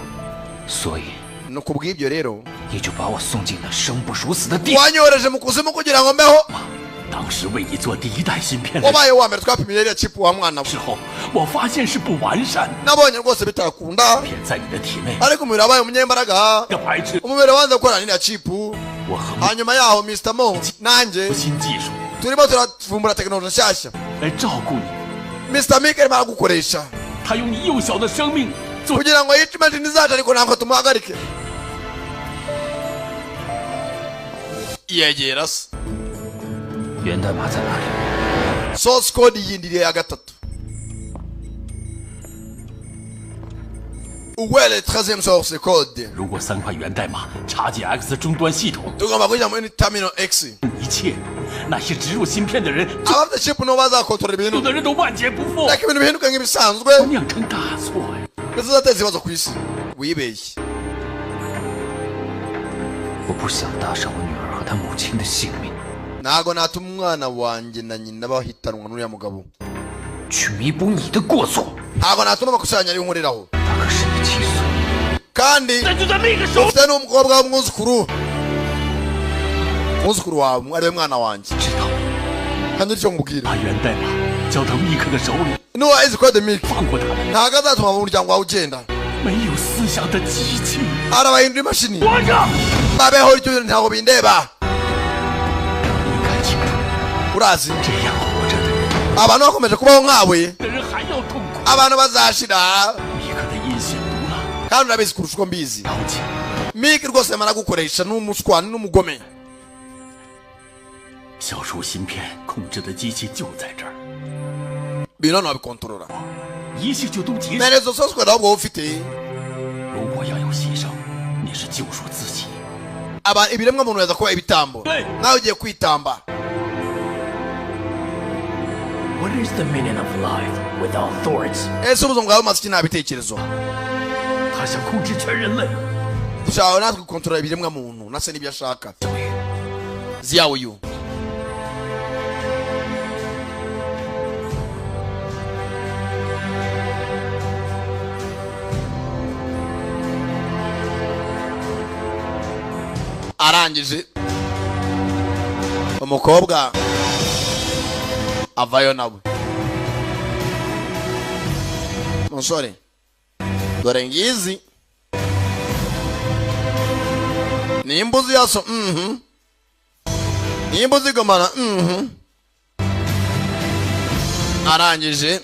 所以 Ni kubw'ibyo rero 你就把我送进那生不如死的地。 wanyohereje mu kuzimu kugira ngo mbeho. 当时为你做第一代芯片的 Wabaye uwa mbere twapimye iriya chip wa mwana we. 时候，我发现是不完善的， Nabonye rwose bitakunda 片在你的体内 ariko umubiri wabaye umunyembaraga. 的排斥。 Umubiri wanze gukorana n'iriya chip. 我和 Hanyuma yaho Mr. Mo nanjye 新技术 turimo turavumbura tekinoloji nshyashya. 来照顾你， Mr. Mike arimo aragukoresha 他用你幼小的生命做 kugira ngo yice imashini zacu ariko ntabwo tumuhagarike. Yegera se. 源代码在哪里？ Source code yindi ya gatatu. Où est le 13e source code? 如果三块源代码插进 X 终端系统， Tugomba kujya muri terminal X. 一切那些植入芯片的人， Abafite chip nibo bazakontorora 有 ibintu. 的人都万劫不复， Ariko ibintu bihinduka nk'ibisanzwe 酿成大错呀！ bizateza ibibazo ku isi. Wibeshye. 我不想搭上我女儿和她母亲的性命， Ntago natuma umwana wanjye na nyina bahitanwa n'uriya mugabo. 去弥补你的过错。 Ntago natuma amakosa yanjye ariyo nkoreraho. 他可是你七岁， Kandi 那就在那个时候 ufite n'umukobwa w'umwuzukuru. Umwuzukuru wawe ariwe mwana wanjye. 知道 Kandi icyo nkubwira. 把源代码交到密克的手里， Nuwa izi code Mike. 放过他们 Ntago azatuma umuryango wawe ugenda. 没有思想的机器。 Arabahindura imashini. 活着， Babeho icyo ntabwo bindeba. 你应该清楚， Urazi 这样活着的人， abantu bakomeje kubaho nkawe 的人还要痛苦。 abantu bazashira 密克的阴险毒辣， kandi urabizi kurusha uko mbizi. 了解。 Mike rwose yamara gukoresha n'umuswa n'umugome. 小鼠芯片控制的机器就在这儿， Bino ntiwabikontorora. 一切就都结束。 Nterezo source code ahubwo wowe ufite 如果要有牺牲，你是救赎自己。 aba ibiremwa muntu yaza kuba ibitambo. Nawe ugiye kwitamba. What is the meaning of life without thoughts？ Ese ubuzima bwawe bumaze iki nta bitekerezo? 他想控制全人类。 Dushaka natwe gukontorora ibiremwa muntu nase n'ibyo ashaka. Xiao Yu. Arangije umukobwa avayo nawe. Musore dore ngizi nimba uzi yaso nimba uzigomana Arangije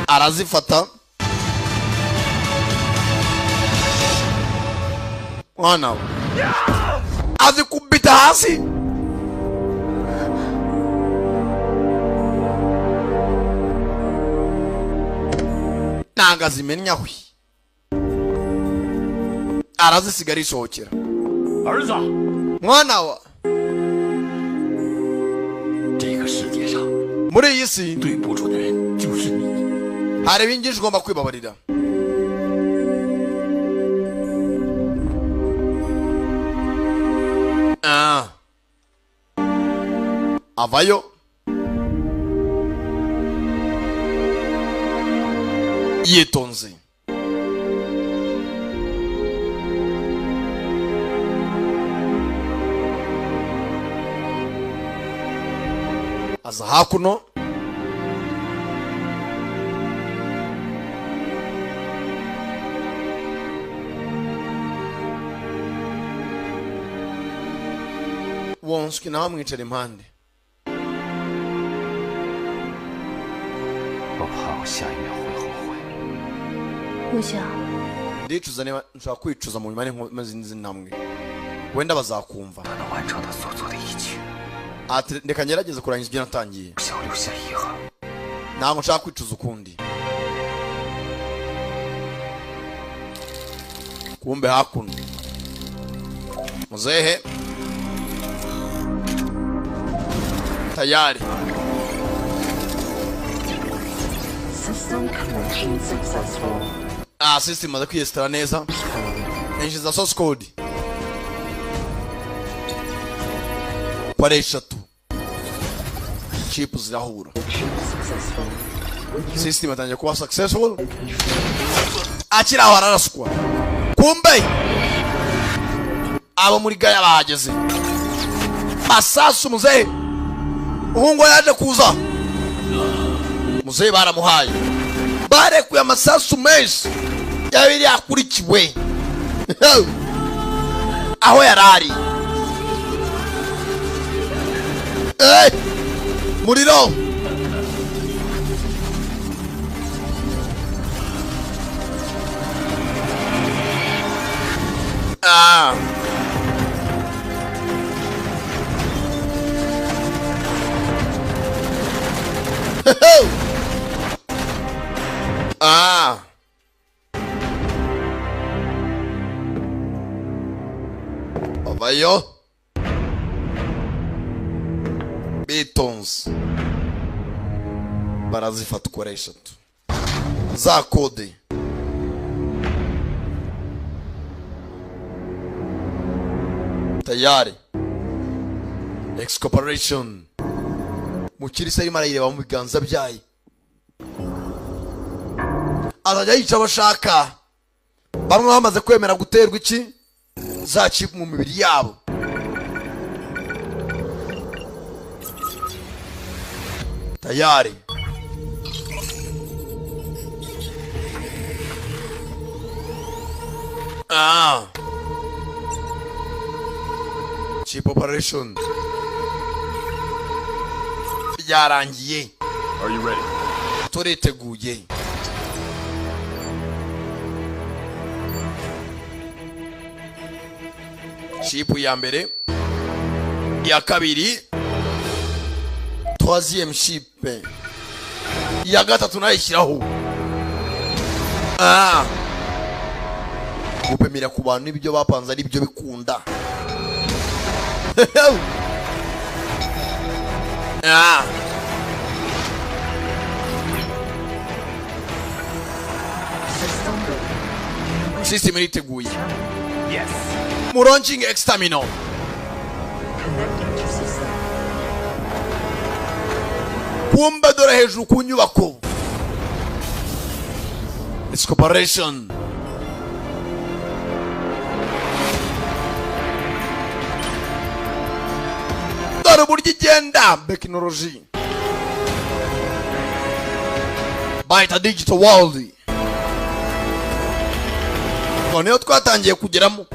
arazifata mwana we azikubita hasi. Nanga zimenya hwi arazisigara isohokera. 儿子， Mwana wa 这个世界上 muri iyi si 对不住的人就是你。 hari ibingishi ugomba kwibabarira. Ah. Avayo. Yitonze. Aza hakuno. Wonsky nawe amwicara impande. 我怕我下一秒会后悔。 我想 Ndicuza niba nshobora kwicuza mu nyuma maze ntambwe wenda bazakumva. 能完成他所做的一切。 Ati reka ngerageze kurangiza ibyo natangiye. 不想留下遗憾。 Ntabwo nshaka kwicuza ukundi. Kumbe hakuno muzehe tayari. System connection successful. Ah, system imaze kwiyesitara neza. Yinjiza source code pare 3 chip zirahura. System atangiye kuba successful. Akiri aho araraswa. Kumbe abo muri Gaya bahageze. Masasu muzehe uhungu yaje kuza. Muzehe baramuhaye. Barekuye amasasu menshi yabiri yakurikiwe aho yarari. Muriro. Ah. Ah. Bavayo. Bitonze. Barazifata uko ari eshatu. Za kode. Tayari. X Corporation. Mukirisa arimo arayireba mu biganza byayo. Azajya yica abashaka. Bamwe bamaze kwemera guterwa iki za chip mu mibiri yabo. Tayari. Ah. Chip operation. Byarangiye. Are you ready? Turiteguye. Chip ya mbere, ya kabiri, troisième chip, ya gatatu nayishyiraho. Ah. Gupimira ku bantu ibyo bapanze ari byo bikunda. Ah. System iriteguye. Yes. Launching X-Terminal. Kumba dore hejuru ku nyubako. It's corporation. Dore uburyo igenda technology. Bayita digital world. Noneho twatangiye kugeramo.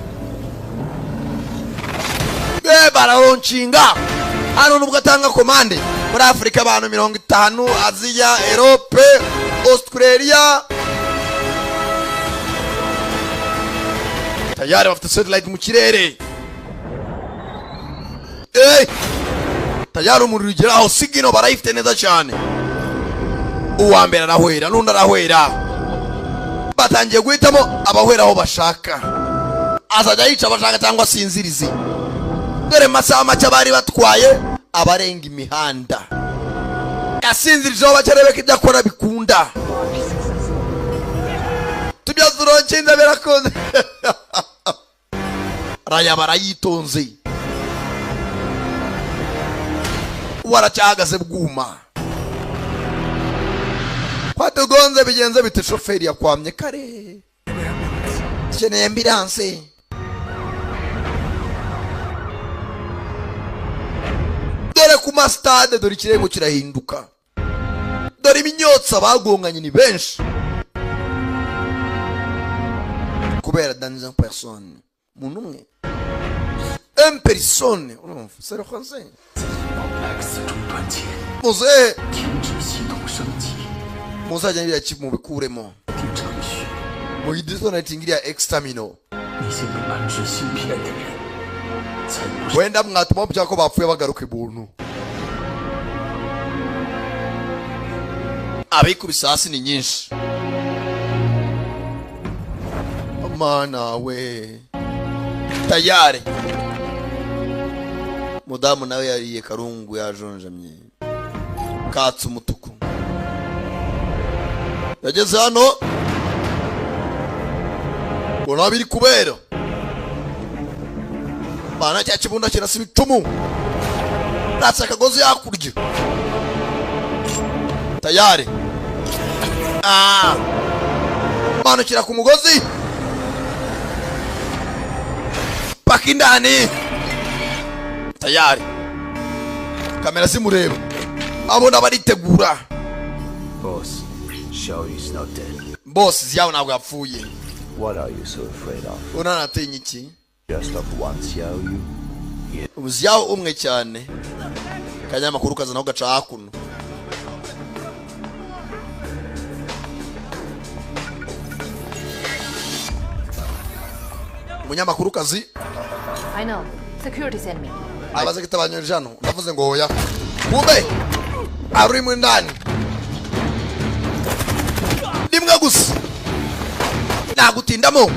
Bararonshinga hano nubwo atanga komande muri Afrika abantu 50, Aziya, Europe, Australia. Tayari bafite satellite mu kirere. Tayari umuriro ugeraho sigino barayifite neza cyane. Uwa mbere arahwera n'undi arahwera. Batangiye guhitamo abahwera aho bashaka. Azajya yica abashaka cyangwa asinzirize. Dore masaha make bari batwaye abarenga imihanda. Yasinzirijeho bakarebe ko ibyo akora bikunda. Tubyaza uronkinza birakunze. Raya barayitonze. Waracyahagaze bwuma. Kwatugonze bigenze bite? Shoferi yakwamye kare, dukeneye ambulance. Dore ku masitade, dore ikirego kirahinduka, dore iminyotsi, bagonganye ni benshi kubera dans une personne, umuntu umwe, un personne, urumva, c'est le français. X 终端前 Muzehe, 停止系统升级， muzajya biriya mubikuremo, 定程序。 muyidisconnecting iriya exterminal. 那些被安置芯片的人，才不是 Wenda mwatuma babyara ko bapfuye bagaruka ibuntu. Abikubise hasi ni nyinshi. Mana we, tayari mudamu nawe yariye karungu, yajonjamye, katse umutuku. Yageze hano ubona biri kubera bana, cya kibunda kirasa ibicumu, natse akagozi hakurya, tayari ah manukira ku mugozi paka indani, tayari kamera zimureba, abona baritegura. Boss, Xiao is not dead. Boss, Xiao ntabwo yapfuye. What are you so afraid of? Unanatinya iki? Just of one Xiao Yu? Xiao umwe cyane. Kanyamakuru kazanaho gaca hakuno. Umunyamakuru kazi. I know. Security sent me. Abaze kitabanyurije hano, ndavuze ngo hoya. Kumbe ari mu ndani. Rimwe gusa. Nagutindamo.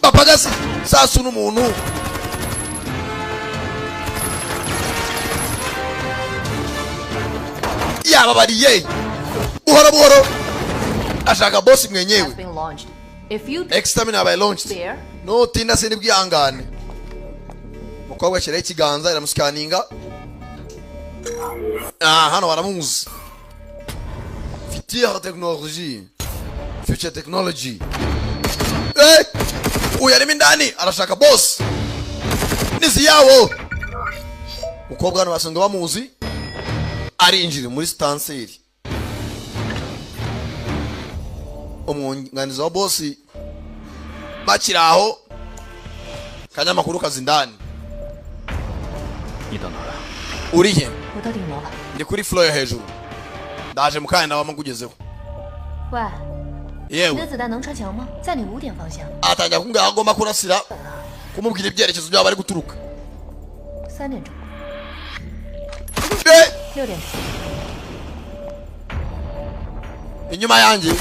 Papagasi sasu n'umuntu. Yababariye. Buhoro buhoro. Ashaka boss mwenyewe. Has been launched. If you Exterminator by launched. there, No tinda sindi bwihangane. Umukobwa ashyiraho ikiganza iramusikaninga. Ah, hano baramuzi. Future technology. Future technology. Eh! Uyu arimo indani arashaka boss. Nizi yawo. Umukobwa hano basanzwe bamuzi. Arinjira muri stanseri. Umwunganizi wa boss bakiri aho, kanyamakuru kazi indani. 你到哪儿了？ Uri he? 我到顶楼了。 Ndi kuri floor yo hejuru, ndaje mukanya ndabamo nkugezeho. 喂，你的 Yewe, 子弹能穿墙吗？在你5点方向， atangira kumbwira aho agomba kurasira, kumubwira ibyerekezo by'aho bari guturuka. 3点钟， Eh, 6点钟， inyuma yanjye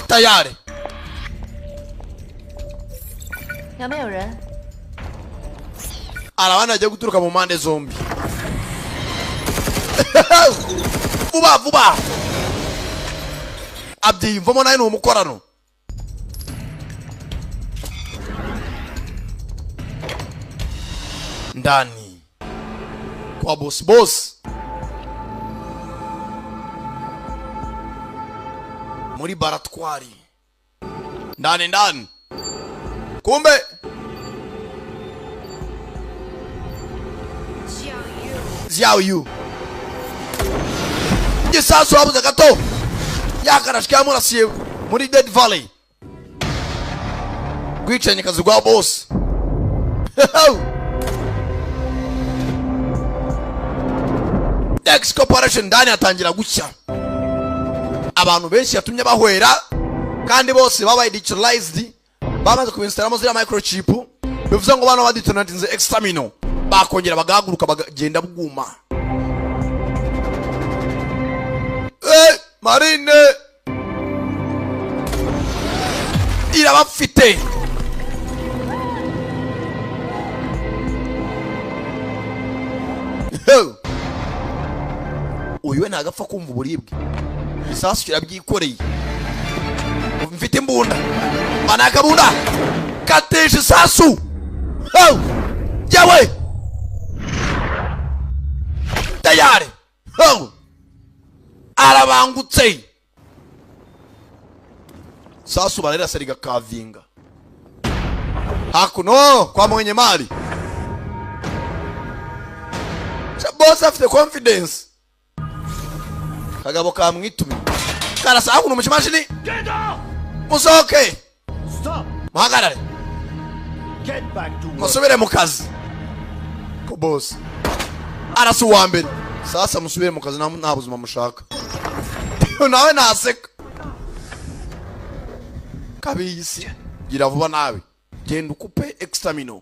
tayari. 两边有人。 Hari abandi bagiye guturuka mu mpande zombi, vuba vuba. Abyiyumvamo nawe ni umukorano. Ndani kwa boss, boss muri baratwari ndani ndani, kumbe Xiao Yu gisasu habuze gato yakarashwe, yamurasiye muri Dead Valley, rwicanye kazi rwa boss. X Corporation ndani atangira gushya, abantu benshi yatumye bahwera, kandi bose babaye digitalized, bamaze kubinstalamo ziriya microchip, bivuze ngo bano badetonatinze exterminal bakongera bagahaguruka bagagenda bwuma. Eh, marine irabafite. Uyu we ntagapfa kumva uburibwe, isasu kirabyikoreye. Mfite imbunda, manakabunda katisha isasu. Oh! Yewe, tayari. Oh! Arabangutse. Sasu bararasa rigakavinga. Hakuno kwa mwenye mali. Boss afite confidence. Kagabo kamwitumye. Karasa hakuno mu kimashini. Musoke. Stop. Muhagarare. Get back to work. Musubire mu kazi. Ko boss. Arasa uwa mbere. Sasa musubire mu kazi nta buzima mushaka. Nawe naseka. Kabisi. Gira vuba nawe. Genda ukupe extermino.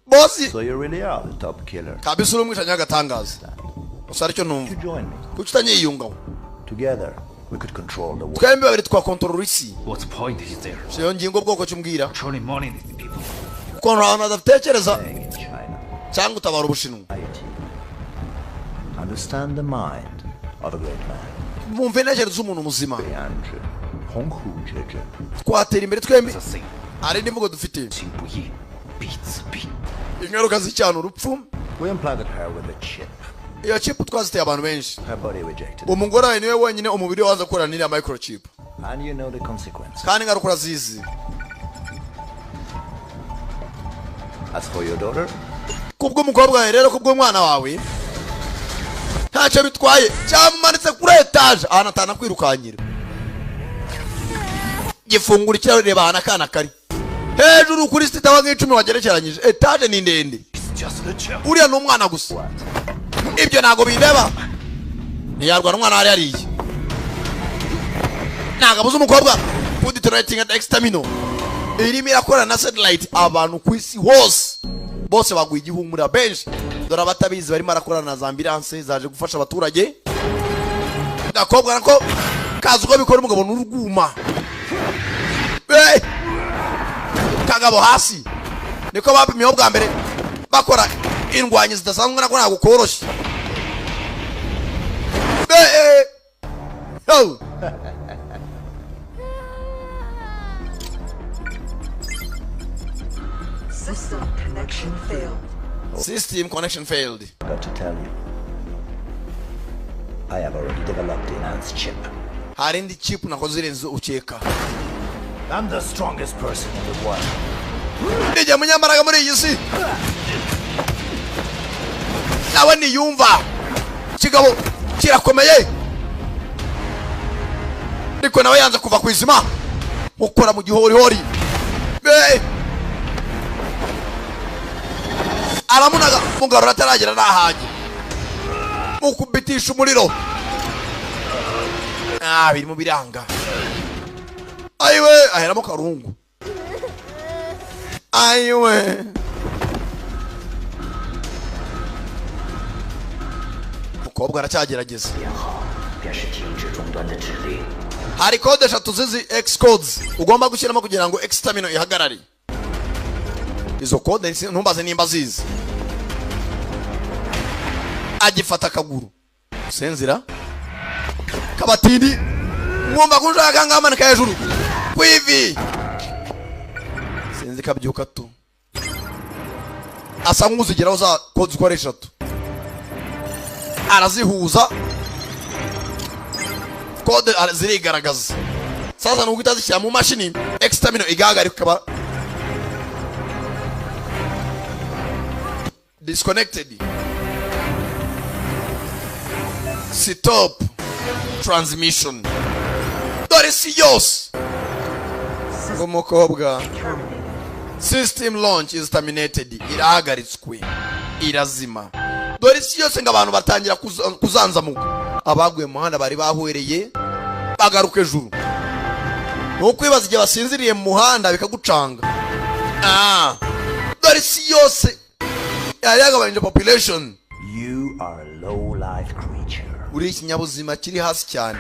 Boss. So you really are the top killer. Kabisi uri umwicanyi w'agatangaza. Gusa aricyo numva. Kuki utanyiyungaho? Together we could control the world. Twembi babiri twakontorora isi. What point is there? Iyo ngingo bwoko cyumbwira. Controlling money these people. Ukuntu abantu badatekereza cyangwa utabara Ubushinwa. Understand the mind of a great man. Mumve intekerezo z'umuntu muzima. Twatera imbere twembi. Hari indi mvugo dufite. Ingaruka z'icyana urupfu. We implanted her with a chip. Iyo chip twaziteye abantu benshi. Her body rejected. Umugore wawe niwe wenyine umubiri waza gukorana n'iriya microchip. And you know the consequences. Kandi ingaruka urazizi. As for your daughter, kubw'umukobwa wawe rero, kubw'umwana wawe ntacyo bitwaye. Cyamumanitse kuri etaje ahantu atanakwirukanyira. Gifungura ikirahure, reba ahantu akana kari hejuru kuri sitaba nk'icumi wagerekeranyije. Etaje ni ndende, uriya ni umwana gusa. Ibyo ntabwo bindeba. Ntiyarwana umwana wari yariye. Ntabwo abuze umukobwa. Food detonating at extermino irimo irakorana na satellite. Abantu ku isi hose bose baguye igihumura benshi. Dore abatabizi barimo arakorana na za ambulance zaje gufasha abaturage. Gakobwa nako kazi uko bikora umugabo n'urwuma. Hey! Kagabo hasi niko bapimiyeho bwa mbere bakora indwanyi zidasanzwe, nako ntabwo koroshye. Hey! Yo! System connection failed. System connection failed. Got to tell you, I have already developed the enhanced chip. Hari indi chip nakoze irenze ukeka. I'm the strongest person in the world. Ndijya munyambaraga muri iyi si. Nawe niyumva. Kigabo kirakomeye. Ariko nawe yanze kuva ku izima. Ukora mu gihorihori. Hey! Aramunaga mugarura ataragera nahage. Mukubitisha umuriro. Biri mu biranga. Ayiwe aheramo karungu. Ayiwe. Mukobwa aracyagerageza. Hari code eshatu zizi X codes ugomba gushyiramo kugira ngo X terminal ihagarare. Izo code ntumbaze nimba zizi. Agifata akaguru. Senzira. Kabatindi. Mwumva kunshaka ngamanika hejuru. Kwivi. Sinzi kabyuka tu. Asa nk'uzigeraho za code uko ari eshatu. Arazihuza. Code zirigaragaza. Sasa nuko itazishyira mu mashini X terminal igahagarika ikaba disconnected. Stop transmission. Dore si yose. Umukobwa. System launch is terminated. Irahagaritswe. Irazima. Dore si yose ngo abantu batangira kuzanzamuka. Abaguye mu muhanda bari bahwereye bagaruka ejuru. Nukwibaza igihe basinziriye mu muhanda bikagucanga. Dore si yose yari yagabanyije population. You are a low life creature. Uri ikinyabuzima kiri hasi cyane.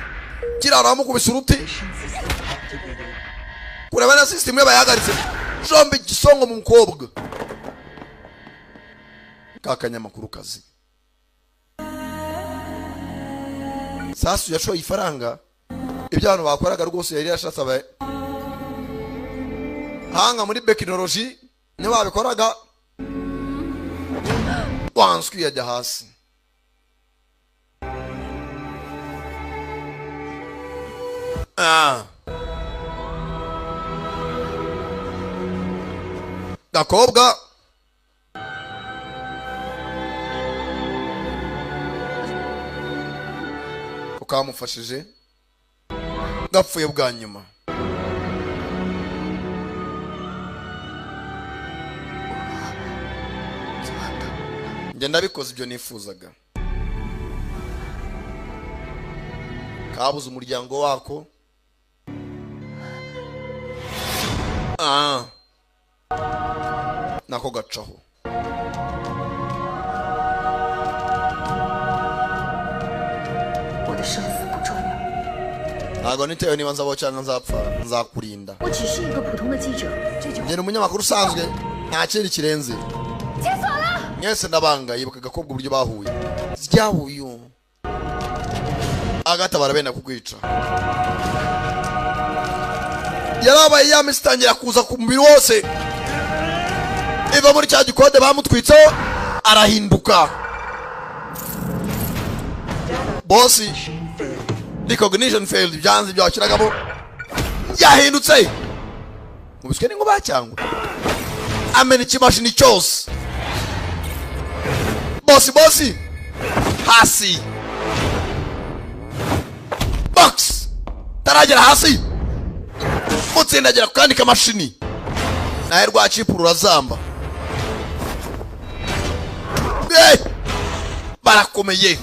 Kirara mukubise uruti. Kureba na system ye bayahagaritse. Jombe igisongo mu mukobwa. Kakanyamakuru kazi. Sasu yashoye ifaranga. Ibyo abantu bakoraga rwose yari yashatse abaye. Hanga muri technology niba babikoraga. Wanswi yajya hasi. Ah. Gakobwa ko kamufashije gapfuye bwa nyuma. Njye ndabikoze ibyo nifuzaga. Kabuze umuryango wako. Ah. Nako gacaho. 我的生死不重要， Ntabwo nitewe niba nzabaho cyangwa nzapfa, nzakurinda. 我只是一个普通的记者。这句话 Njye ni umunyamakuru usanzwe, nta kindi kirenze. 解锁了。 Mwese ndabanga yibuka agakobwa uburyo bahuye. Ryahuye. Agatabara benda kukwica. Yarabaye ya misi itangira kuza ku mubiri wose. Iva muri cya gikode bamutwitseho arahinduka. Bosi recognition failed, byanze ibyo washyiragamo yahindutse. Mubiswe n'inkuba cyangwa amena ikimashini cyose. Bosi bosi hasi box taragera hasi mutsindagira ku kandi kamashini nawe rwacipura urazamba. Hey! Barakomeye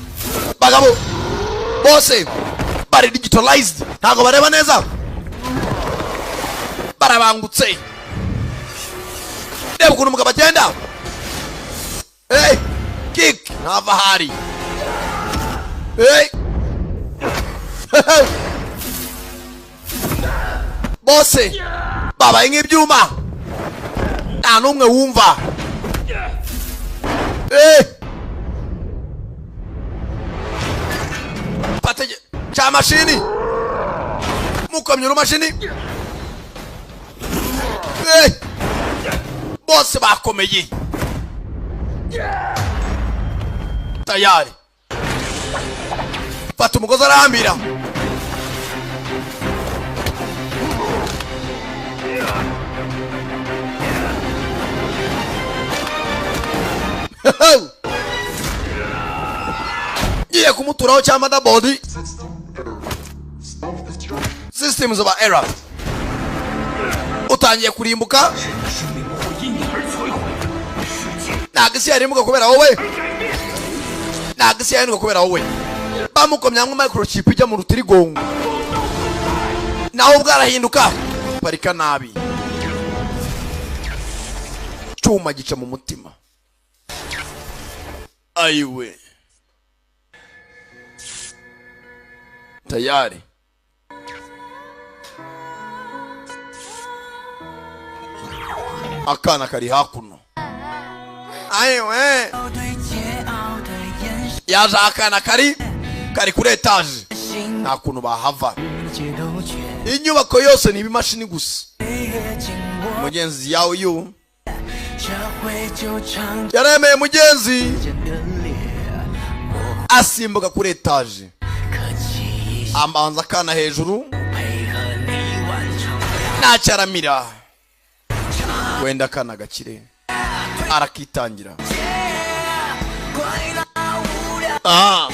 bagabo bose bari digitalized, ntabwo bareba neza, barabangutse. Reba ukuntu umugabo agenda. Hey! Kick ntava ahari. Hey! Bose babaye nk'ibyuma, nta n'umwe wumva. Hey! Pate cya mashini mukomye urumashini. Hey! Bose bakomeye tayari. Fata umugozi arahambira. Ngiye kumuturaho cya motherboard. Systems of error. Utangiye kurimbuka. Ntabwo isi yarimbuka kubera wowe. Ntabwo isi yarimbuka kubera wowe. Bamukomye hamwe microchip ijya mu rutirigongo. Nawe ubwo arahinduka. Parika nabi. Cyuma gica mu mutima. Ayiwe. Tayari. Akana kari hakuno. Ayiwe. Yaje akana kari kuri etage. Nta kuntu bahava. Inyubako yose ni ibimashini gusa. Mugenzi yawe yu yaremeye mugenzi asimbuka kuri etage. Ambanza akana hejuru ntacyaramira. Wenda akana gakire arakitangira. Ah.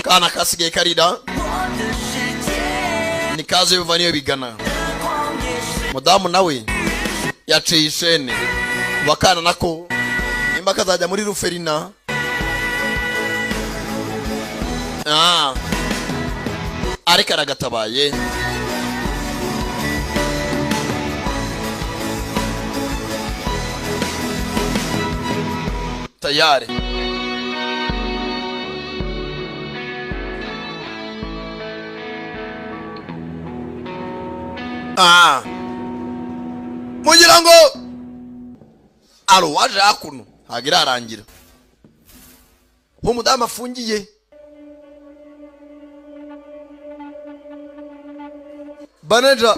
Kana kasigaye karira nikaze biva niyo bigana. Mudamu nawe yaciye ishene bakana nako nimba kazajya muri ruferina. Ah. Ariko aragatabaye. Tayari. Ah. Mugira ngo aro waje hakuno hagira arangira. Umudamu afungiye. Manager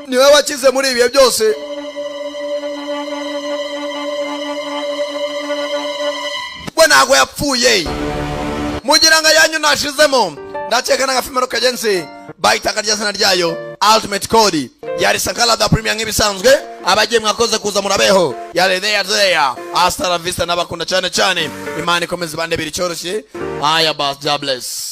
niwe wakize muri ibihe byose. We ntabwo yapfuye, Mugira ngo ayanyu nashizemo. Ndakeka n'agafimero kagenzi bahitaga rya zina ryayo Ultimate Code. Yari Sankara da Premier nk'ibisanzwe. Abagiye, mwakoze kuza, murabeho. Yari there there, hasta la vista. N'abakunda cyane cyane, Imana ikomeze ibandebera icyoroshye. Aya bas, God bless.